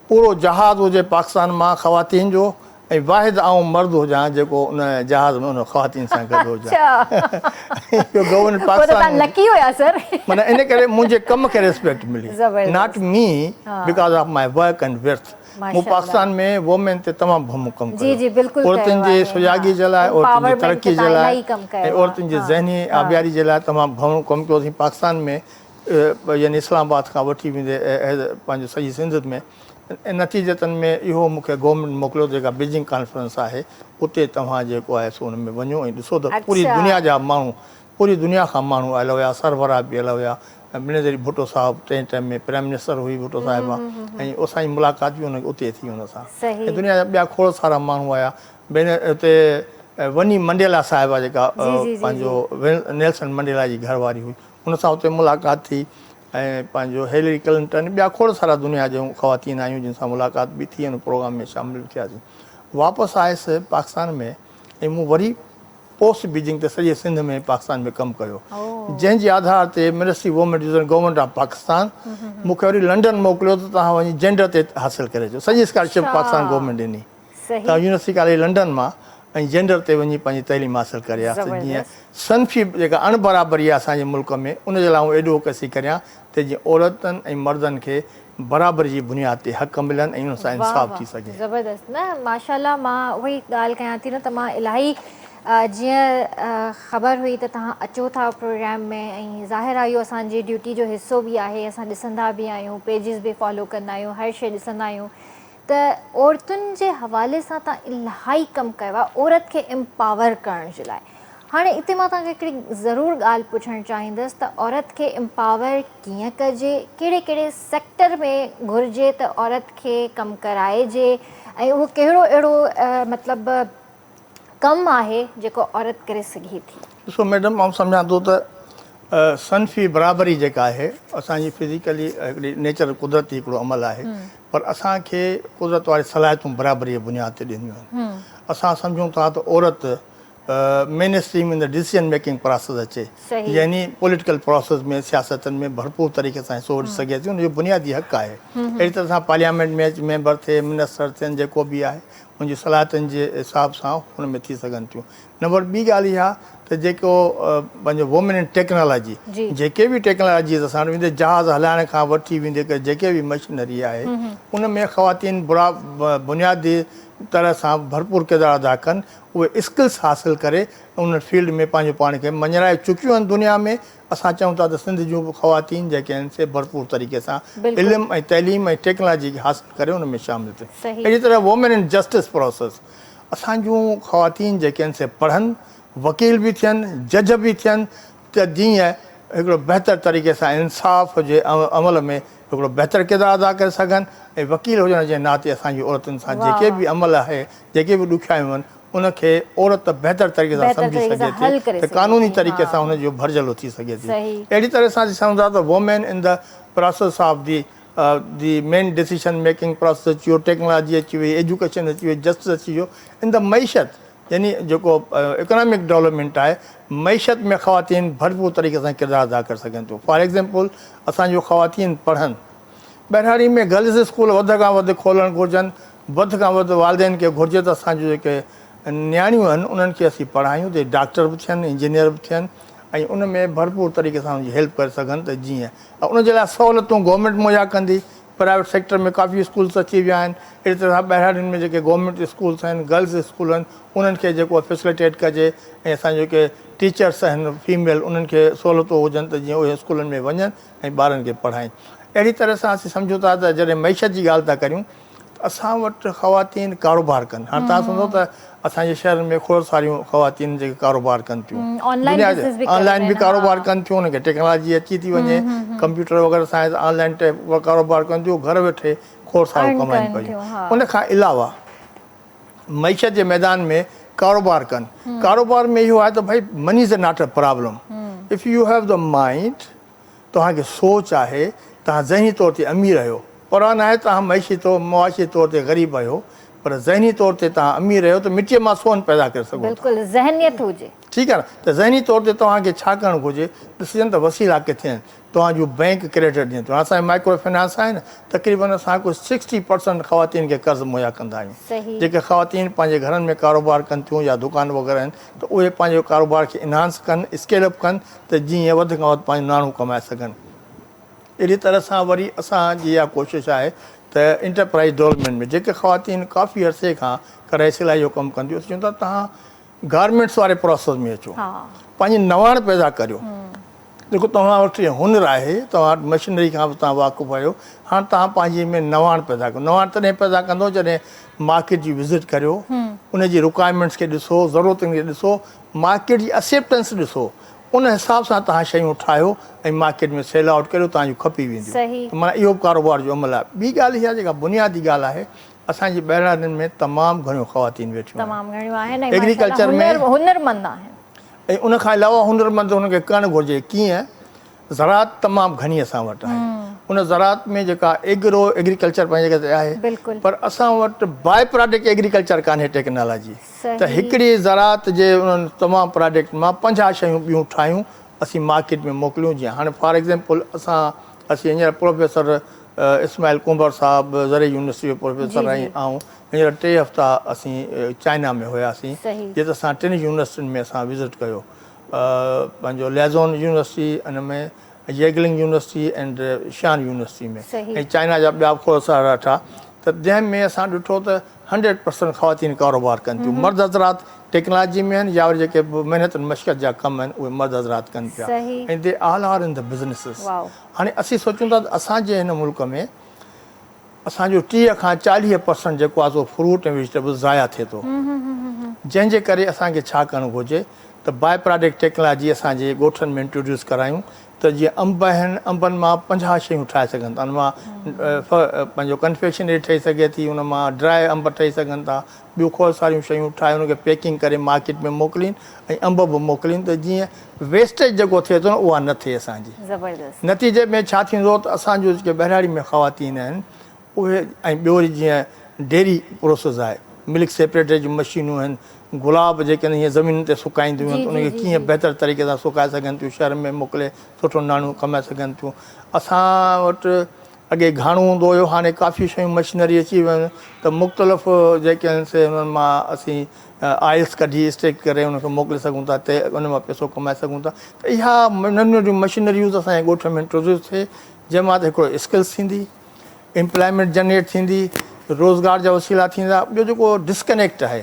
پورو جهاز هجي پاڪستان مان خواتين جو ۽ واحد آئون مرد هجان جيڪو ان جهاز ۾ ان خواتين سان گڏ هجان. اهو گورنمينٽ پاڪستان لڪي هيا سر. معنيٰ ان ڪري منهنجي ڪم کي ريسپيڪٽ ملي not me because of my work and worth. مون پاڪستان ۾ وومين تي تمام گهڻو ڪم ڪيو. عورتن جي سجاڳي جي لاء عورتن جي ترقي جي لاء ۽ عورتن جي ذهني آبياري جي لاء تمام گهڻو ڪم ڪيو اٿئي پاڪستان ۾ يعني اسلام آباد کان وٺي ويندي پنهنجو سڄي سنڌ ۾ نتيجتن ۾ اهو مون کي گورنمينٽ موڪليو ته جيڪا بيجنگ ڪانفرنس آهي اتي توهان جيڪو آهي سو ان ۾ وڃو ۽ ڏسو ته پوري دنيا جا ماڻهو پوري دنيا کان ماڻهو آيل هيا سربراهه به آيل هيا ۽ بينظير ڀٽو صاحب تنهن ٽائيم ۾ پرائم منسٽر هئي ڀٽو صاحبه ۽ اسان جي ملاقات به ان اتي ٿي ان سان ۽ دنيا جا ٻيا کوڙ سارا ماڻهو آيا بين اتي وني منڊيلا صاحبه جيڪا پنهنجو نيلسن منڊيلا جي گهر واري هئي ان سان اتي ملاقات ٿي ۽ پنهنجو هيلري ڪلنٽن ٻيا کوڙ سارا دنيا جون خواتين آيون جن سان ملاقات به ٿي ان پروگرام ۾ شامل به ٿياسين. واپس آيس پاڪستان ۾ ۽ مون وري پوسٽ بيجنگ تي سڄي سنڌ ۾ پاڪستان ۾ ڪم ڪيو جنهن جي آڌار تي ministry women division government of Pakistan مون کي وري لنڊن موڪليو ته توهان وڃي جينڊر تي حاصل ڪري اچو سڄي اسڪالرشپ پاڪستان گورنمينٽ ڏني. ته يونيورسٽي ڪاليج لنڊن مان ۽ جينڊر تي وڃي پنهنجي تعليم حاصل ڪري ها ته جيئن صنفي جيڪا اڻ برابري آهي اسان جي ملڪ ۾ ان جي لاء آئون ايڊووڪيسي ڪريان ته جيئن عورتن ۽ مردن کي برابري جي بنياد تي حق ملن ۽ انهن سان انصاف ٿي سگهي. زبردست نه ماشاءالله مان اها ئي ڳالهه ڪيان ٿي نه ته مان الاهي جيئن خبر هئي ته توهان اچو ٿا پروگرام ۾ ۽ ظاهر آهي اهو اسان جي ڊيوٽي جو حصو به آهي اسان ڏسندا به آهيون پيجز به فالو ڪندا آهيون هر شي ڏسندا آهيون ته عورتن جي حوالي سان توهان الاهي ڪم ڪيو آهي عورت کي امپاور ڪرڻ جي لاء هاڻي اتي مان توهان کي هڪڙي ضرور ڳالهه پڇڻ چاهيندس ته عورت کي امپاور ڪيئن ڪجي ڪهڙي ڪهڙي سيڪٽر ۾ گهرجي ته عورت کي ڪم ڪرائجي ۽ اهو ڪهڙو اهڙو مطلب ڪم آهي جيڪو عورت ڪري سگهي ٿي. ڏسو ميڊم آئون سمجهان ٿو ته صنفي برابري جيڪا آهي اسان جي فزيڪلي هڪڙي نيچر قدرتي هڪڙو عمل آهي پر اسان کي قدرت واري صلاحيتون برابري جي بنياد تي ڏنيون آهن اسان سمجهون ٿا ته عورت mainstream in the decision making process اچي يعني پوليٽيڪل پراسيس ۾ سياستن ۾ ڀرپور طريقي سان حصو وٺي سگهي ٿي ان جو بنيادي حق آهي اهڙي طرح سان پارليامينٽ ۾ اچي ميمبر ٿئي منسٽر ٿين جيڪو به آهي ان جي صلاحيتن جي حساب سان ان ۾ ٿي سگهن ٿيون نمبر ٻي ڳالهه اها ته جيڪو پنهنجو وومين ان ٽيڪنالاجي جيڪي به ٽيڪنالاجيز اسان وٽ ويندي جهاز هلائڻ کان وٺي ويندي جيڪي به مشنري آهي ان ۾ خواتين برا بنيادي طرح سان ڀرپور ڪردار ادا ڪن اهي اسڪلس حاصل ڪري ان فيلڊ ۾ پنهنجو پاڻ کي مڃرائي چڪيون آهن دنيا ۾ اسان چئون ٿا ته سنڌ جون به خواتين جيڪي آهن سي ڀرپور طريقي سان علم ۽ تعليم ۽ ٽيڪنالاجي کي حاصل ڪري ان ۾ شامل ٿين اهڙي طرح وومين ان جسٽس پروسيس اسان جون خواتين جيڪي آهن سي پڙهن، وڪيل به ٿين، جج به ٿين ته جيئن هڪڙو بهتر طريقي سان انصاف جي عمل ۾ هڪڙو بهتر ڪردار ادا ڪري سگهن ۽ وڪيل هجڻ جي ناتي اسان جي عورتن سان جيڪي به عمل آهي جيڪي به ڏکيائيون آهن ان کي عورت بهتر طريقي سان سمجهي سگهي ٿي ته قانوني طريقي سان ان جو ڀرجهلو ٿي سگهي ٿي اهڙي طرح سان اسين سمجهون ٿا ته women in the process of the the main decision making process اچي ويو، ٽيڪنالاجي اچي وئي، ايجوڪيشن اچي وئي، جسٽس اچي ويو، ان ته معيشت يعني جيڪو اڪنامڪ ڊولپمينٽ آهي معيشت ۾ خواتين ڀرپور طريقي سان ڪردار ادا ڪري سگهن ٿيون فار ايگزامپل اسان جون خواتين پڙهن ٻهراڙي ۾ گرلز اسڪول وڌ کان وڌ کولڻ گهرجن وڌ کان وڌ والدين کي گهرجي ته اسان جون جيڪي نياڻيون آهن انهن کي اسين پڙهايون ته ڊاڪٽر به ٿين انجنيئر به ٿين ۽ ان ۾ ڀرپور طريقي سان انهن جي هيلپ ڪري سگهن ته جيئن ۽ ان جي لاء سهولتون گورنمينٽ مهيا ڪندي، پرائيويٽ سيڪٽر ۾ ڪافي اسڪولس اچي ويا آهن، اهڙي طرح سان ٻهراڙين ۾ جيڪي گورنمينٽ اسڪولس آهن، گرلز اسڪول آهن، انهن کي جيڪو آهي فيسليٽيٽ ڪجي ۽ اسان جا جيڪي ٽيچرس آهن فيميل انهن کي سهولتون هجن ته جيئن اهي اسڪولن ۾ وڃن ۽ ٻارن کي پڙهائين. اهڙي طرح سان اسين سمجهون ٿا ته جڏهن معيشت جي ڳالهه ٿا ڪريون ته اسان وٽ خواتين ڪاروبار ڪن. هاڻ توهان سمجهو ته اسان جي شهرن ۾ کوڙ ساريون خواتين جيڪي ڪاروبار ڪن ٿيون. دنيا جي آن لائين به ڪاروبار ڪن ٿيون انهن کي ٽيڪنالاجي اچي ٿي وڃي ڪمپيوٽر وغيره سان آن لائين ڪاروبار ڪن ٿيون گهر ويٺي کوڙ سارو ڪمائين پيون. ان کان علاوه معيشت جي ميدان ۾ ڪاروبار ڪن. ڪاروبار ۾ اهو آهي ته ڀائي money is not a problem if you have the mind توهان کي سوچ آهي، توهان ذهني طور تي امير آهيو، پرواهه ناهي توهان معيشي طور معاشي طور تي غريب آهيو، پر ذهني طور تي توهان امير رهيو ته مٽيء مان سون پيدا ڪري سگهو ٿا. بلڪل ذهنيت هجي. ٺيڪ آهي نه ته ذهني طور تي توهان کي ڇا ڪرڻ گهرجي ڏسجن ته وسيلا ڪٿي آهن توهان جون بئنڪ ڪريڊٽ ڏين ٿيون اسان جي مائڪرو فنانس آهي نه تقريبن اسان ڪجهه سڪسٽي پرسنٽ خواتين کي قرض مهيا ڪندا آهيون جيڪي خواتين پنهنجي گهرن ۾ ڪاروبار ڪن ٿيون يا دڪان وغيره آهن ته اهي پنهنجي ڪاروبار کي انهانس ڪن اسڪيل اپ ڪن ته جيئن وڌ کان وڌ پنهنجو ناڻو ڪمائي سگهن اهڙي طرح سان وري اسان جي اها ڪوشش آهي ته انٽرپرائز ڊولپمينٽ ۾ جيڪي خواتين ڪافي عرصي کان ڪڙهائي سلائي جو ڪم ڪن ٿيون اسين چون ٿا توهان گارمينٽس واري پروسيس ۾ اچو پنهنجي نواڻ پيدا ڪريو جيڪو توهان وٽ هنر آهي توهان وٽ مشنري کان به توهان واقف آهيو هاڻ توهان پنهنجي ۾ نواڻ پيدا ڪيو نواڻ تڏهن پيدا ڪندو جڏهن مارڪيٽ جي وزٽ ڪريو ان جي رڪوائرمينٽس کي ڏسو ضرورتن کي ڏسو مارڪيٽ جي اڪسيپٽنس ڏسو ان حساب سان توهان شيون ٺاهيو ۽ مارڪيٽ ۾ سيل آئوٽ ڪريو توهان جون کپي وينديون ته معنيٰ اهو به ڪاروبار جو عمل آهي. ٻي ڳالهه اها جيڪا بنيادي ڳالهه آهي اسان جي ٻهراڙين ۾ تمام گهڻيون خواتين ويٺيون آهن ايگريڪلچر ۾ هنرمند آهن ۽ ان کان علاوه هنرمند انهن کي ڪرڻ گهرجي ڪيئن زراعت تمام گهڻي اسان وٽ آهي ان زراعت ۾ جيڪا ايگرو ايگريڪلچر پنهنجي جڳهه تي آهي پر اسان وٽ باء پراڊڪٽ ايگريڪلچر ڪانهي ٽيڪنالاجي ته هڪڙي زراعت جي انهن تمام پراڊڪٽ مان 50 شيون ٻيون ٺاهيون اسين مارڪيٽ ۾ موڪليون جيئن هاڻي فار ايگزامپل اسان اسين هينئر پروفيسر اسماعيل ڪنڀر صاحب زرعي يونيورسٽي جو پروفيسر ۽ آئون هينئر 3 هفتا اسين چائنا ۾ هياسين جتي اسان ٽن يونيورسٽين ۾ اسان وزٽ ڪيو پنهنجو ليزون يونيورسٽي ان ۾ ييگلنگ يونيورسٽي اينڊ شان يونيورسٽي ۾ ۽ چائنا جا ٻيا به کوڙ سارا ٺا ته جنهن ۾ اسان ڏٺو ته 100% خواتين ڪاروبار ڪن ٿيون مرد حضرات ٽيڪنالاجي ۾ آهن يا وري جيڪي به محنت ۽ مشقت جا ڪم آهن اهي مرد حضرات ڪن پيا ۽ the all are in the businesses هاڻي اسين سوچون ٿا ته اسان جي هن ملڪ ۾ اسان جو 30 کان 40 پرسنٽ جيڪو آهي سو فروٽ ۽ ويجيٽيبلز ضايع ٿئي ٿو جنهن جي ڪري اسان کي ڇا ڪرڻ گهرجي ته باء پراڊڪٽ ٽيڪنالاجي اسان جي ڳوٺن ۾ انٽروڊيوس ڪرايون ته جيئن انب آهن انبن مان 50 شيون ٺاهي سگهن ٿا ان مان پنهنجو ڪنفيڪشنري ٺهي سگهي ٿي ان مان ڊراء انب ٺهي سگهن ٿا ٻيون کوڙ ساريون شيون ٺاهي ان کي پيڪنگ ڪري مارڪيٽ ۾ موڪلين ۽ انب به موڪلين ته جيئن ويسٽيج جيڪو ٿئي ٿو نه اها نه ٿئي اسان جي. زبردست. نتيجي ۾ ڇا ٿيندو ته اسان جون جيڪي ٻهراڙي ۾ خواتين آهن اهي ۽ ٻيو وري جيئن ڊيري پروسيس آهي ملڪ سيپريٽر جون مشينون آهن گلاب جيڪي آهن هيئن زمينن تي سڪائينديون آهن ته ان کي ڪيئن بهتر طريقي سان سڪائي سگهن ٿيون شهر ۾ موڪلي سٺو ناڻو ڪمائي سگهن ٿيون اسان وٽ اڳي گهاڻو هوندو هيو هاڻي ڪافي شيون مشنري اچي ويون آهن ته مختلف جيڪي آهن سي انهن مان اسين آئلس ڪڍي اسٽريڪٽ ڪري ان کي موڪلي سگهون ٿا ته ان مان پئسو ڪمائي سگهون ٿا ته اها ننڍيون ننڍيون مشنريوز اسان جي ڳوٺ ۾ انٽروڊيوس ٿئي جنهن مان ته هڪڙو اسڪلس ٿيندي امپلائمينٽ جنريٽ ٿيندي روزگار جا وسيلا ٿيندا ٻيو جيڪو ڊسڪنيڪٽ آهي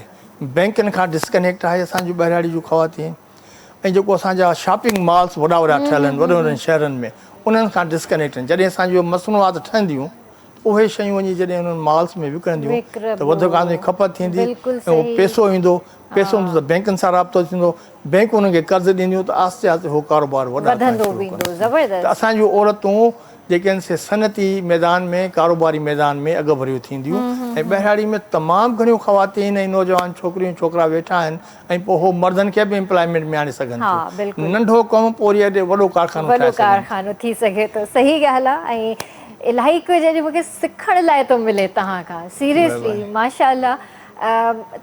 بينڪن کان ڊسڪنيڪٽ آهي اسان جون ٻهراڙي جون خواتين ۽ جيڪو اسان جا شاپنگ مالس وڏا وڏا ٺهيل آهن وڏن وڏن شهرن ۾ انهن کان ڊسڪنيڪٽ آهن جڏهن اسان جون مصنوعات ٺهنديون ته اهي شيون وڃي جڏهن انهن مالس ۾ وڪڻنديون ته وڌ کان وڌ کپت ٿيندي ۽ اهو پئسو ايندو پئسو ايندو ته بينڪن سان رابطو ٿيندو بينڪ انهن کي قرض ڏينديون ته آهستي آهستي اهو ڪاروبار وڏا ٿيڻ شروع ڪندا ته اسان جون عورتون جيڪي آهن سي صنعتي ميدان ۾ ڪاروباري ميدان ۾ اڳڀريون ٿينديون ۽ ٻهراڙي ۾ تمام گهڻيون خواتين ۽ نوجوان ڇوڪريون ڇوڪرا ويٺا آهن ۽ پوء هو مردن کي به امپلائمينٽ ۾ آڻي سگهن ٿيون. ننڍو ڪم پوء وري اڏي وڏو ڪارخانو وڏو ٺاهي سگهن ٿيون. ڪارخانو ٿي سگهي ٿو. صحيح ڳالهه آ ۽ الاهي ڪجهه اڄ مونکي سکڻ لاء ٿو ملي توهان کان سيريسلي ماشاء الله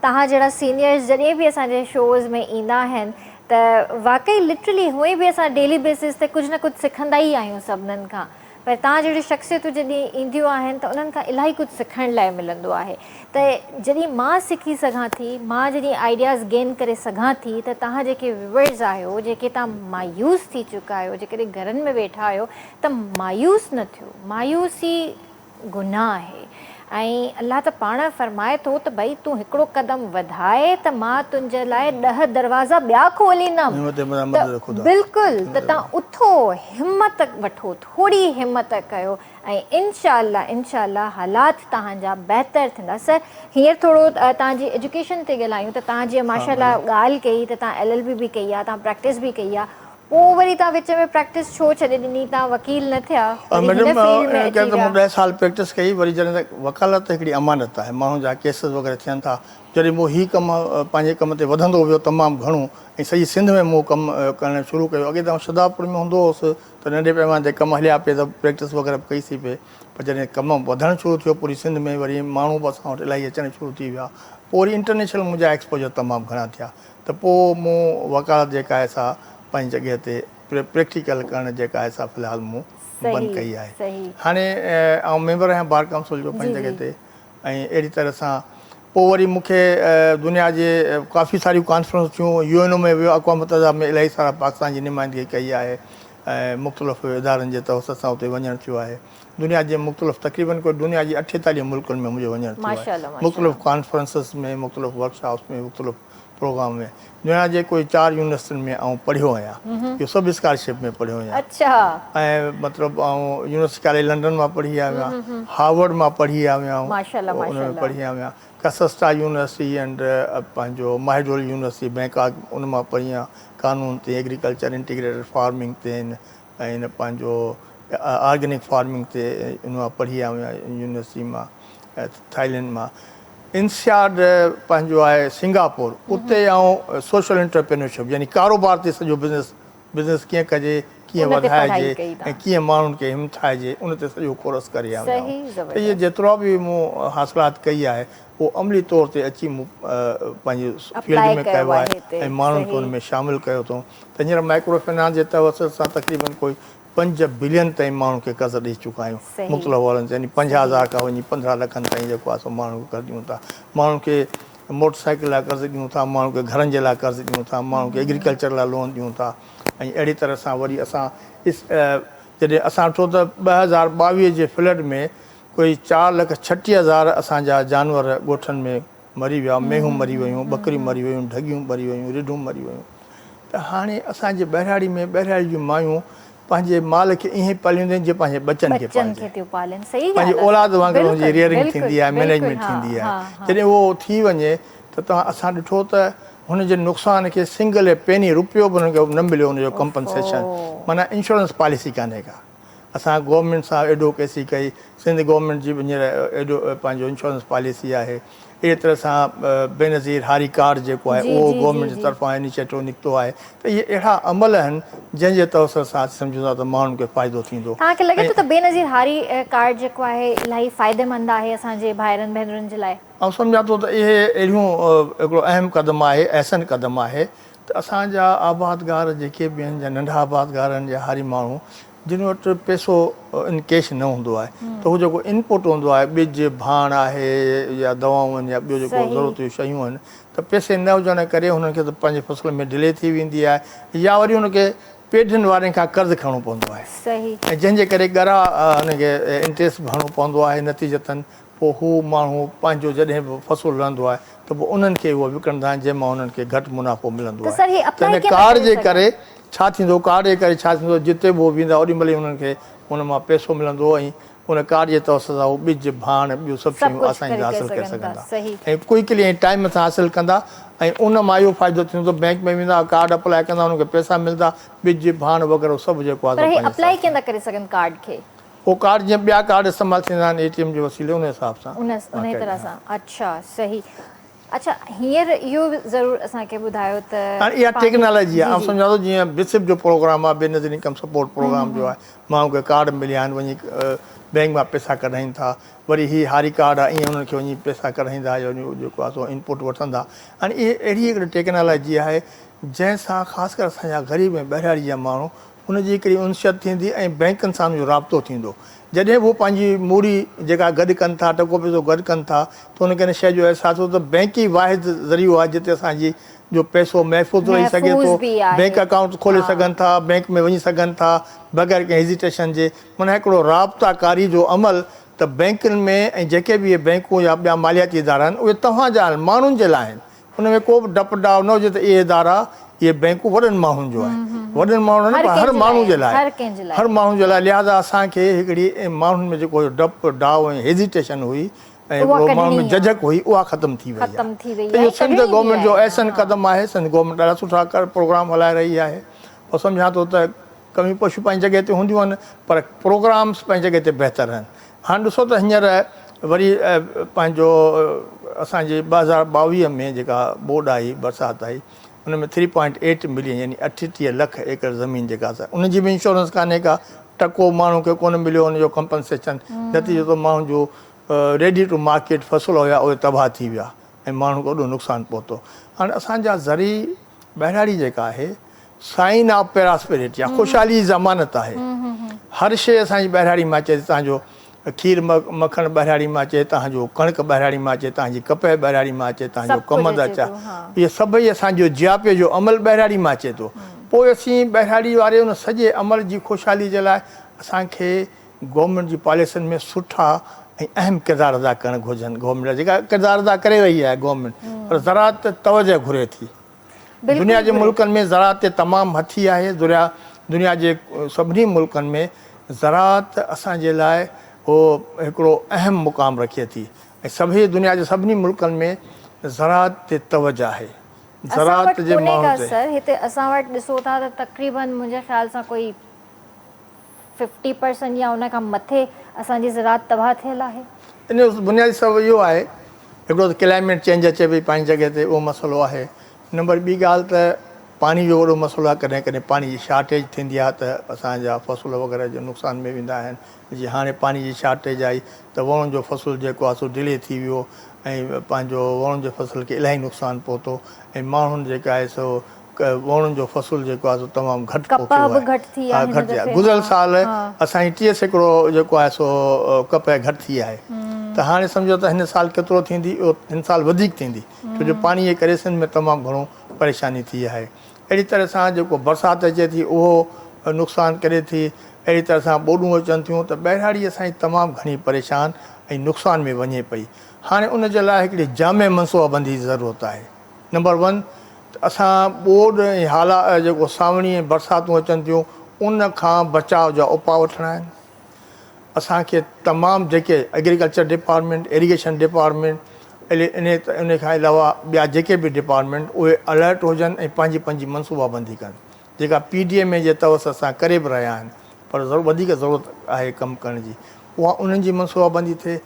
توهان جهڙا سينيئرز جڏهن به اسان جي شوز ۾ ايندا آهن ته واقعي لٽرلي هونئن به اسان ڊيلي بيسز تي ڪجهه نه ڪجهه سکندا ئي آهيون سڀنن کان پر توهان جهڙيون شخصيتون جڏهن اينديون آهن ته انهن کان الاهي ڪجهه سکڻ لاء ملندو آهي ته جڏهن مان سکي سگهان ٿي مان جڏهن آئيڊياز گين ڪري سگهان ٿي ته توهان جيڪي ويورز آهيو جيڪي توهان مايوس ٿي چڪا آهيو جيڪڏهن گهرن ۾ ويٺا آهيو ته مايوس نه ٿيو مايوسي گناهه آهي ۽ الله ته پاڻ فرمائي ٿو ته ڀئي تون هڪڙو قدم وڌاء ته مان تنهنجي لاء ڏهه دروازا ٻيا کوليندم ته بلڪل ته تان اٿو همت وٺو ٿوري همت ڪيو ۽ انشاء الله انشاء الله حالات توهان جا بهتر ٿيندا سر هينئر ٿورو توهان جي ايجوڪيشن تي ڳالهايون ته توهان جيئن ماشاء الله ڳالهه ڪئي ته توهان ايل ايل بي به ڪئي آهي توهان پريڪٽس به ڪئي آهي. پوء وري توهان وچ ۾ پريڪٽس ڇو ڇڏي ڏني؟ توهان وڪيل نه ٿيا، وري هن ميڊم فيلڊ ۾ اچي ته ويا. مون ڏهه سال پريڪٽس ڪئي وري جڏهن ته وڪالت هڪڙي امانت آهي ماڻهن جا ڪيسز وغيره ٿين ٿا جڏهن مون هي ڪم پنهنجي ڪم تي وڌندو ويو تمام گهڻو ۽ سڄي سنڌ ۾ مون ڪم ڪرڻ شروع ڪيو اڳي ته آئون شھدادپور ۾ هوندو هوس ته ننڍي پيماني تي ڪم هليا پئي ته پريڪٽس وغيره به ڪئي سي پئي پر جڏهن ڪم وڌڻ شروع ٿيو پوري سنڌ ۾ وري ماڻهو به اسان وٽ الاهي اچڻ شروع ٿي ويا پوء وري انٽرنيشنل منهنجا ايڪسپوجر تمام گهڻا ٿيا ته پوء مون وڪالت جيڪا آهي سا پنهنجي جڳهه تي پريڪٽيڪل ڪرڻ جيڪا آهي سا في الحال مون بند ڪئي آهي. هاڻي آئون ميمبر آهيان بار ڪائونسل جو پنهنجي جڳهه تي ۽ اهڙي طرح سان پوء وري مون کي دنيا جي ڪافي ساريون ڪانفرنس ٿيون يو اين او ۾ ويو اقوام متحده ۾ الاهي سارا پاڪستان جي نمائندگي ڪئي آهي ۽ مختلف ادارن جي توسط سان اتي وڃڻ ٿيو آهي دنيا جي مختلف تقريبن ڪوئي دنيا جي 48 ملڪن ۾ منهنجو وڃڻ ٿيو آهي مختلف ڪانفرنسز ۾ مختلف ورڪشاپس ۾ مختلف پروگرام ۾ دنيا جي ڪوئي چار يونيورسٽين ۾ آئون پڙهيو آهيان اهو سڀ اسڪالرشپ ۾ پڙهيو آهيان ۽ مطلب آئون يونيورسٽي ڪاليج لنڊن مان پڙهي آيو آهيان هارورڊ مان پڙهي آيو آهيان ان ۾ پڙهي آيو آهيان ڪسسٽا يونيورسٽي اينڊ پنهنجو ماهيڊول يونيورسٽي بئنڪاڪ ان مان پڙهي آهيان قانون تي ايگريڪلچر انٽيگريٽيڊ فارمنگ تي ۽ ان پنهنجو آرگينڪ فارمنگ تي ان مان پڙهي آيو آهيان يونيورسٽي مان ٿائيلينڊ مان انسياڊ پنهنجو آهي سنگاپور اتي آئون سوشل انٽرپرينورشپ يعني ڪاروبار تي سڄو بزنس بزنس ڪيئن ڪجي ڪيئن وڌائجي ۽ ڪيئن ماڻهن کي همٿائجي ان تي سڄو ڪورس ڪري آيو آهيان ته اهي جيترا به مون حاصلات ڪئي آهي اهو عملي طور تي اچي مون پنهنجي فيلڊ ۾ ڪيو آهي ۽ ماڻهن کي ان ۾ شامل ڪيو اٿئون ته هينئر مائڪرو فنانس جي توسط سان تقريبن ڪوئي 5 بلين تائين ماڻهن کي قرض ڏئي چڪا آهيون مختلف حوالن سان يعني 50 هزار کان وڃي 15 لکن تائين جيڪو آهي سو ماڻهن کي قرض ڏيون ٿا ماڻهن کي موٽر سائيڪل لاء قرض ڏيون ٿا ماڻهن کي گهرن جي لاء قرض ڏيون ٿا ماڻهن کي ايگريڪلچر لاء لون ڏيون ٿا ۽ اهڙي طرح سان وري اسان جڏهن اسان ڏٺو ته 2022 جي فلڊ ۾ ڪوئي چار لک 36 هزار اسان جا جانور ڳوٺن ۾ مري ويا، مينهون مري ويون، ٻڪريون مري ويون، ڍڳيون مري ويون، رڍون مري ويون ته هاڻي اسان جي ٻهراڙي ۾ ٻهراڙي جون مايون پنهنجي مال کي ائين پالينديون آهن جيئن پنهنجي ٻچن کي پالجي. پنهنجي اولاد وانگر ان جي ريئرنگ ٿيندي آهي، مئنيجمينٽ ٿيندي آهي. جڏهن اهو ٿي وڃي ته توهان اسان ڏٺو ته هن جي نقصان کي سنگل اي پيني روپيو به انهن کي نه مليو ان جو ڪمپنسيشن معنيٰ انشورنس پاليسي ڪانهي ڪا. اسان گورنمينٽ سان ايڊووڪيسي ڪئي، سنڌ گورنمينٽ جي به هينئر ايڊو پنهنجو انشورنس پاليسي آهي، اهڙي طرح سان بينظير هاري ڪارڊ جيڪو آهي اهو گورنمينٽ جي طرفان انيشيٽو نڪتو آهي ته اهي اهڙا عمل آهن جنهن جي توسط سان اسين سمجهون ٿا ته ماڻهن کي فائدو ٿيندو. توهان کي لڳي ٿو ته بينظير هاري ڪارڊ جيڪو آهي الاهي فائديمند آهي اسان جي ڀائرن ڀينرن جي لاء؟ آئون سمجهان ٿو ته اهي اهڙيون هڪڙو اهم قدم آهي، احسن قدم آهي ته اسان جا آبادگار جيڪي به آهن يا ننڍا آبادگار آهن يا هاري ماڻهو جن وٽ پئسو ان ڪيش نه هوندو آهي ته هو جيڪو ان پٽ هوندو آهي ٻج ڀاڻ آهي يا دوائون آهن يا ٻيو جيڪو ضرورت جون شيون آهن ته پئسي نه هجڻ ڪري هنن کي ته پنهنجي فصل ۾ ڊلي ٿي ويندي آهي يا وري هن کي پيڍن وارن کان قرض کڻڻو پوندو آهي ۽ جنهن جي ڪري ڳرا هن کي انٽريسٽ ڀرڻو پوندو آهي نتيجتن پوء هو ماڻهو پنهنجو جڏهن به فصل لهندو آهي ته پوء انهن کي اهو وڪڻندا آهن جنهن مان انهن کي گهٽ منافعو ملندو آهي ته هن ڪارڊ جي ڪري ڇا ٿيندو ڪارڊ جي ڪري ڇا ٿيندو جتي به هو ويندا اوڏي مهل ئي انهن کي ان مان پئسو ملندو ۽ ان ڪارڊ جي توسط سان هو ٻج ڀاڻ ٻيون سڀ شيون آساني سان حاصل ڪري سگهندا ۽ ڪوئڪلي ۽ ٽائيم سان حاصل ڪندا ۽ ان مان اهو فائدو ٿيندو ته بئنڪ ۾ ويندا ڪارڊ اپلاء ڪندا انهن کي پئسا ملندا ٻج ڀاڻ وغيره سڀ جيڪو آهي پر هي اپلاء ڪيئن ٿا ڪري سگهن ڪارڊ کي؟ اهو ڪارڊ جيئن ٻيا ڪارڊ استعمال ٿيندا آهن اي ٽي ايم جي وسيلي ان حساب سان. ان انهي طرح سان اڇا صحيح اڇا هينئر اهو به ضرور اسان کي ٻڌايو ته هاڻي اها ٽيڪنالاجي آهي آئون سمجهان ٿو جيئن بسپ جو پروگرام آهي بينظير انڪم سپورٽ پروگرام جو آهي ماڻهن کي ڪارڊ مليا آهن وڃي بئنڪ مان پئسا ڪڍائين ٿا وري هي هاري ڪارڊ آهي ائين انهن کي وڃي پئسا ڪڍائيندا يا جيڪو آهي سو انپوٽ وٺندا هاڻي اهي اهڙي هڪڙي ٽيڪنالاجي آهي جنهن سان خاص ڪري اسان جا غريب ۽ ٻهراڙي جا ماڻهو ان جي هڪڙي انسيت ٿيندي ۽ بئنڪن سان ان جو رابطو ٿيندو. جڏهن به هو پنهنجي موڙي جيڪا گڏ ڪن ٿا، ٽڪو پئسو گڏ ڪن ٿا ته هن کي ان شيء جو احساس ٿيندو ته بئنڪ ئي واحد ذريعو آهي جتي اسان جي جو پئسو محفوظ رهي سگهي ٿو، بئنڪ اڪائونٽ کولي سگهن ٿا، بئنڪ ۾ وڃي سگهن ٿا بغير ڪنهن هيزيٽيشن جي. معنيٰ هڪڙو رابطا ڪاري جو عمل ته بئنڪن ۾ ۽ جيڪي به اهي بئنڪون يا ٻيا مالياتي ادارا آهن اهي توهان جا آهن، ماڻهن جي لاء آهن. ان ۾ ڪو به ڊپ ڊاء نه هجي ته اهي ادارا، اهي بئنڪون وڏن ماڻهن جو آهن. وڏن ماڻهن نه پر هر ماڻهو جي لاء هر ماڻهو جي لاء لهٰذا اسان کي هڪڙي ماڻهن ۾ جيڪو ڊپ ڊاء ۽ هيزيٽيشن هئي ۽ هڪڙو ماڻهن ۾ جهجهڪ هئي اها ختم ٿي وئي آهي ته اهو سنڌ گورنمينٽ جو احسن قدم آهي. سنڌ گورنمينٽ ڏاڍا سٺا پروگرام هلائي رهي آهي. پر سمجهان ٿو ته ڪميون پيشيون پنهنجي جڳهه تي هونديون آهن پر پروگرامس پنهنجي جڳهه تي بهتر آهن. هاڻ ڏسو ته هينئر وري پنهنجو اسان جي 2022 ۾ جيڪا ٻوڏ آئي برسات آئي ان ۾ ٿري پوائنٽ ايٽ ملين يعني 38 لک ايڪڙ زمين جيڪا سا ان جي به انشورنس ڪانهي ڪا ٽڪو ماڻهو کي ڪونه مليو ان جو ڪمپنسيشن نتيجو ته ماڻهن جو ريڊي ٽو مارڪيٽ فصل هيا اهي تباهه ٿي ويا ۽ ماڻهن کي وڏو نقصان پهتو. هاڻ اسان جا زرعي ٻهراڙي جيڪا آهي سائن آف پراسپيرٽي يا خوشحالي جي ضمانت آهي. هر شيء اسان جي ٻهراڙي مان اچي ٿي، تان جو کير مکڻ ٻهراڙي مان اچي، تان جو ڪڻڪ ٻهراڙي مان اچي، تان جي ڪپهه ٻهراڙي مان اچي، تان جو ڪمند اچي، اهي سڀئي اسان جو جياپي جو عمل ٻهراڙي مان اچي ٿو. پوء اسين ٻهراڙي واري ان سڄي عمل جي خوشحالي جي لاء اسان کي گورنمينٽ جي پاليسين ۾ سٺا ۽ اهم ڪردار ادا ڪرڻ گهرجن، گورنمينٽ جيڪا ڪردار ادا ڪري رهي آهي گورنمينٽ پر زراعت تي توجهه گهري ٿي. دنيا جي ملڪن ۾ زراعت تي تمام هٿي آهي، دنيا جي سڀني ملڪن ۾ زراعت اسان جي لاء اهو هڪڙو اهم مقام رکي ٿي ۽ سڀئي دنيا جي سڀني ملڪن ۾ زراعت تي توجهه آهي. اسان زراعت وٽ جي ڪونهي ماڻهن ڪا تي. سر، هتي اسان وٽ ڏسو ٿا ته تقريبن منهنجي خيال سان ڪوئي ففٽي پرسنٽ يا ان کان مٿي اسان جي زراعت تباهه ٿيل آهي. ان جو بنيادي سبب اهو آهي هڪڙو ته ڪلائميٽ چينج اچي پئي پنهنجي جڳهه تي اهو مسئلو آهي نمبر ٻي ڳالهه ته پاڻي جو وڏو مسئلو آهي ڪڏهن ڪڏهن پاڻي جي شارٽيج ٿيندي آهي ته اسان جا فصل وغيره جو نقصان ۾ ويندا آهن جي هاڻي پاڻي جي شارٽيج آئي ته ووڻن جو فصل جيڪو آهي سو ڊلي ٿي ويو ۽ پنهنجو ووڻن جي فصل کي الاهي نقصان پهتو ۽ ماڻهن جيڪا آهي سو ووڻن جو فصل جيڪو آهي سو تمام گهٽ پوکيو ڪپهه به آهي. گهٽ ٿي ها آهي هن گهٽ ٿي آهي. دفعي گذريل ها سال ها. اسان جي 30% جيڪو آهي سو ڪپهه گهٽ ٿي آهي ته هاڻي سمجهو ته هن سال ڪيترو ٿيندي اهو هن سال وڌيڪ ٿيندي ڇو جو پاڻي جي ڪري سنڌ ۾ تمام گهڻو پريشاني ٿي آهي. اهڙي طرح سان جيڪو برسات اچي ٿي اهو نقصان ڪري ٿي اهڙي طرح سان ٻوڏون اچن ٿيون ته ٻهراڙي اسان جي تمام گهڻي پريشان ۽ نقصان ۾ وڃي پئي. هاڻي ان جي لاء هڪڙي جامع منصوبابندي جي ضرورت آهي. نمبر ون ته اسان ٻوڏ ۽ هالا جيڪو سانوڻي ۽ برساتون اچن ٿيون ان کان بچاء جا اپاء وٺڻا آهن. اسان کي تمام جيڪي ايگريڪلچر ڊپارٽمينٽ، ايريگيشن ڊپارٽمينٽ ان کان علاوه ٻيا جيڪي به ڊپارٽمينٽ اهي الرٽ هجن ۽ پنهنجي پنهنجي منصوبابندي ڪن جيڪا پي ڊي ايم اي جي توسط سان ڪري به رهيا آهن پر وڌيڪ ضرورت آهي ڪم ڪرڻ جي اها انهن جي منصوبابندي ٿئي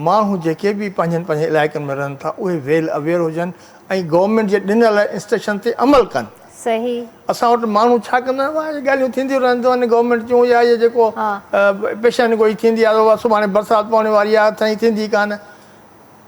ماڻهو جيڪي به پنهنجن پنهنجن علائقن ۾ رهن ٿا اهي ويل اويئر هجن ۽ گورنمينٽ جي ڏنل انسٽرڪشن تي عمل ڪن. صحيح. اسان وٽ ماڻهو ڇا ڪندا آهن اهي ڳالهيون ٿينديون رهنديون آهن گورنمينٽ جون يا اهي جيڪو پيشن گوئي ٿيندي آهي اها سڀاڻي برسات پوڻ واري آهي سائين ٿيندي ڪانه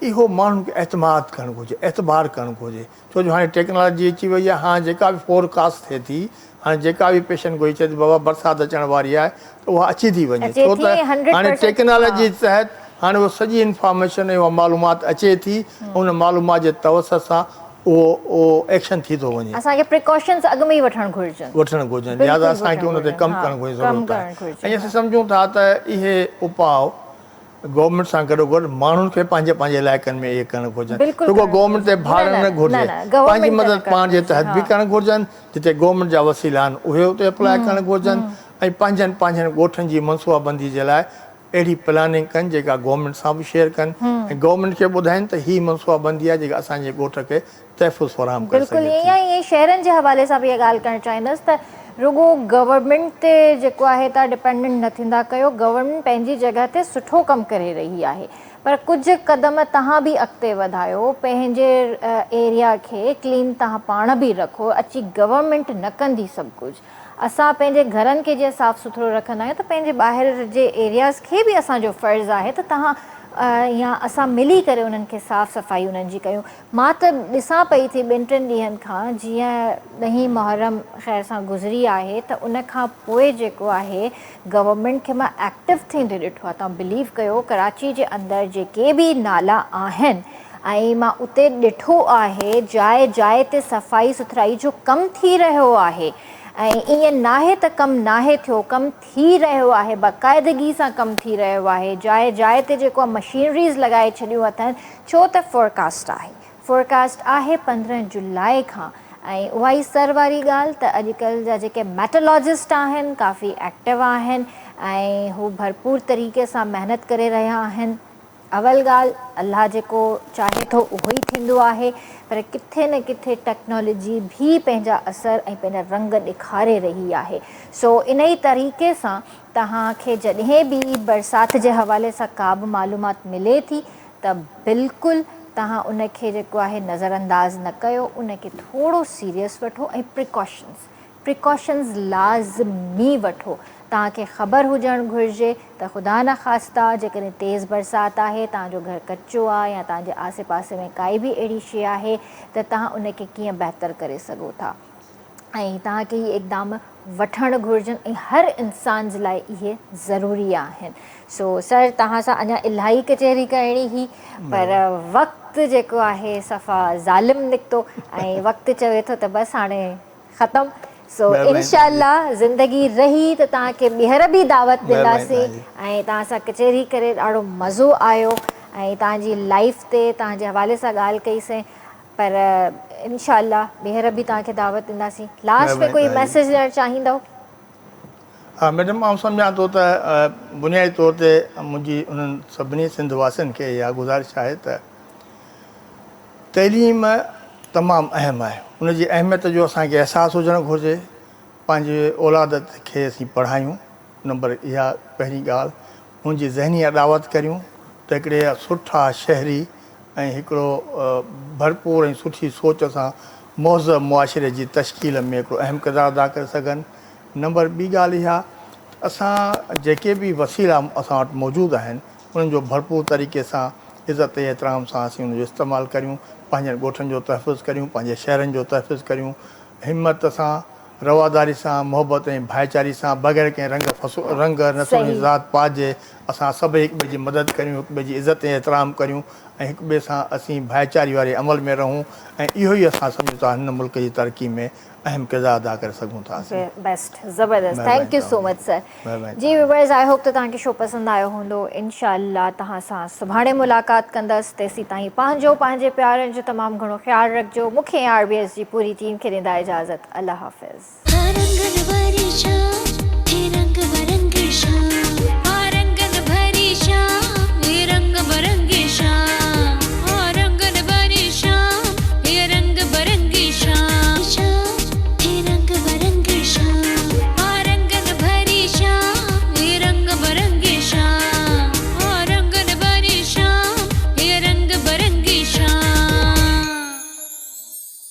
اهو ماڻهن کي اعتماد ڪرڻ گهرجي اعتبار ڪرڻ گهرجي ڇو جو هاڻي ٽيڪنالاجي اچي وئي آهي هاڻ جيڪا به فور ڪاسٽ ٿئي ٿي هاڻي جيڪا به پيشن گوئي ٿئي ٿي بابا برسات اچڻ واري آهي ته اها اچي ٿي وڃي اچي ڇو ٿي ته ۽ هنڊريڊ هاڻي پرسنٽ ٽيڪنالاجي ها. تحت هاڻي اها سڄي انفارميشن ۽ اها معلومات اچي ٿي ان معلومات جي توسط سان اهو اهو ايڪشن ٿي ٿو وڃي. اسان کي پريڪاشنز اڳ ۾ ئي وٺڻ گهرجن. وٺڻ گهرجن لهذا بلڪل اسان کي وٺڻ ان تي گهرجن ڪم ها ڪرڻ گهرجي ڪم ضرورت آهي ڪرڻ گهرجي ۽ اسين ها. سمجهون ٿا ته اهي اپاء گورنمينٽ سان گڏوگڏ ماڻهن کي پنهنجي پنهنجي علائقن ۾ اهي ڪرڻ گهرجن. بلڪل رڳو ڪرڻ گورنمينٽ تي گهرجن. نه ڀاڙڻ نه نه نه گهرجي. نه پنهنجي گورنمينٽ تي نه مدد ڪرڻ پاڻ جي گهرجي تحت ها. به ڪرڻ گهرجن. جتي گورنمينٽ جا وسيلا آهن اهي اتي اپلاء ڪرڻ گهرجن ۽ پنهنجن پنهنجن ڳوٺن جي منصوبابندي جي لاء اهڙي پلاننگ ڪن جيڪا گورنمينٽ سان به شيئر ڪن ۽ گورنمينٽ کي ٻڌائين ته هي منصوبابندي آهي جيڪا اسان جي ڳوٺ کي تحفظ فراهم ڪري بلڪل سگهي ائين ٿي. ئي ائين شهرن جي حوالي سان به اها ڳالهه ڪرڻ چاهيندس ته رڳو گورنمينٽ تي جيڪو آهي تان ڊپينڊنٽ نه ٿيندا ڪيو گورنمينٽ پنهنجي جڳهه تي سٺو ڪم ڪري رهي آهي پر ڪجهه قدم تهان به اڳتي وڌايو پنهنجي ايريا کي ڪلين تهان پاڻ به رکو اچي گورنمينٽ نه ڪندي سڀ ڪجهه اسان پنهنجي گهرن کي جيئن صاف سٿرو رکندا آهيون ته پنهنجي ٻاهر جي ايرياز کي به اسان جو فرض آهي ته توهان يا اسان ملي ڪري انهن کي صاف صفائي انهن جي ڪيون مان ته ڏسان پئي ٿي ٻن ٽن ڏينهن کان جيئن ڏهين محرم خير سان گذري آهي ته ان کان پوء جيڪو آهي گورنمينٽ کي مان ايڪٽو ٿيندي ڏٺو آهي توهان بليو ڪيو ڪراچي جي اندر جيڪي به نالا آهن ۽ مان اتي ڏٺو آهي جاء جاء تي صفائي سٿرائي جو ڪم ٿي رهيو آهي ۽ ائين ناهي ته ڪم ناهي ٿيو ڪم ٿي رهيو آهي باقاعدگي سان ڪم ٿي رهيو آهي جاء جاء تي جيڪو آهي مشينريز لڳائي ڇڏيون اٿن ڇو ته فورڪاسٽ آهي فورڪاسٽ آهي 15 جولاء کان ۽ اها ئي سر واري ڳالهه ته اڄڪلهه جا جيڪي ميٽالاجسٽ آهن ڪافي ايڪٽو آهن ۽ هو ڀرپور طريقي سان محنت ڪري رهيا آهن. اول ڳالهه الله جيڪو چاهي ٿو اهو ئي ٿيندو آهي پر ڪٿي نه ڪٿي ٽيڪنالاجي به پنهنجا اثر ۽ پنهنجا رنگ ڏيکاري رهي آهي سو انهي طريقي سان توهان کي جڏهن به برسات جي حوالي سان ڪا به معلومات ملي ٿي ته بلڪل توهان ان کي جيڪو آهي نظر انداز نه ڪيو ان کي ٿورو سيريس وٺو ۽ پريڪاشنز Precautions لازمي وٺو. توهان کي خبر هجڻ گهرجي ته خدا نخواسته جيڪڏهن تيز برسات آهي، توهان جو گهر ڪچو آهي يا توهان جي آسي پاسي ۾ ڪائي به اهڙي شيء آهي ته توهان ان کي ڪيئن بهتر ڪري سگهو ٿا ۽ توهان کي هي اقدام وٺڻ گهرجن ۽ هر انسان جي لاء اهي ضروري آهن. سو سر توهان سان اڃا الاهي ڪچهري ڪرڻي هئي پر وقت جيڪو آهي صفا ظالم نڪتو ۽ وقت چوي ٿو ته بس هاڻي ختم سو انشاء الله زندگي رهي ته توهان کي ٻيهر به دعوت ڏينداسين ۽ توهان سان ڪچهري ڪري ڏاڍو مزو آيو ۽ توهان جي لائف تي توهان جي حوالي سان ڳالهه ڪئي سين پر انشاء الله ٻيهر به توهان کي دعوت ڏينداسين لاسٽ ۾ ڪوئي ميسيج ڏيڻ چاهيندؤ؟ ها ميڊم آئون سمجهان ٿو ته بنيادي طور تي منهنجي انهن سڀني سنڌ واسين کي اها گذارش آهي ته تعليم تمام اهم آهي ان جي اهميت جو اسان کي احساس هجڻ گهرجي پنهنجي اولاد کي اسين پڙهايون نمبر اها پهرين ڳالهه ان جي ذهني اڏاوت ڪريون ته هڪڙي سٺا شهري ۽ هڪڙو ڀرپور ۽ سٺي سوچ سان مهذب معاشري جي تشڪيل ۾ هڪڙو اهم ڪردار ادا ڪري سگهن نمبر ٻي ڳالهه اها ته اسان جيڪي به وسيلا اسان وٽ موجود آهن انهن جو ڀرپور طريقي سان عزت ۽ احترام سان اسين ان جو استعمال ڪريون، پنهنجن ڳوٺن جو تحفظ ڪريون، پنهنجي شهرن جو تحفظ ڪريون، همت سان، رواداري سان، محبت ۽ ڀائيچاري سان بغير ڪنهن رنگ رنگ، نسل ۽ ذات پات جي اسان سڀئي هڪ ٻئي جي مدد ڪريون، هڪ ٻئي جي عزت ۽ احترام ڪريون ۽ هڪ ٻئي سان اسين ڀائيچاري واري عمل ۾ رهون ۽ اهو ئي اسان سمجهون ٿا هن ملڪ جي ترقي ۾ اهم ڪردار ادا ڪري سگهون ٿا اسين. بيسٽ زبردست thank you so much sir جي ويورز I hope ته توهان کي شو پسند آيو هوندو انشاء الله توهان سان سڀاڻي ملاقات ڪندس تيسين تائين پنهنجو پنهنجي پيارن جو تمام گهڻو خيال رکجو مون کي ۽ آر بي ايس جي پوري ٽيم کي ڏيندا اجازت الله حافظ. ها رنگن ڀري شام هي رنگ.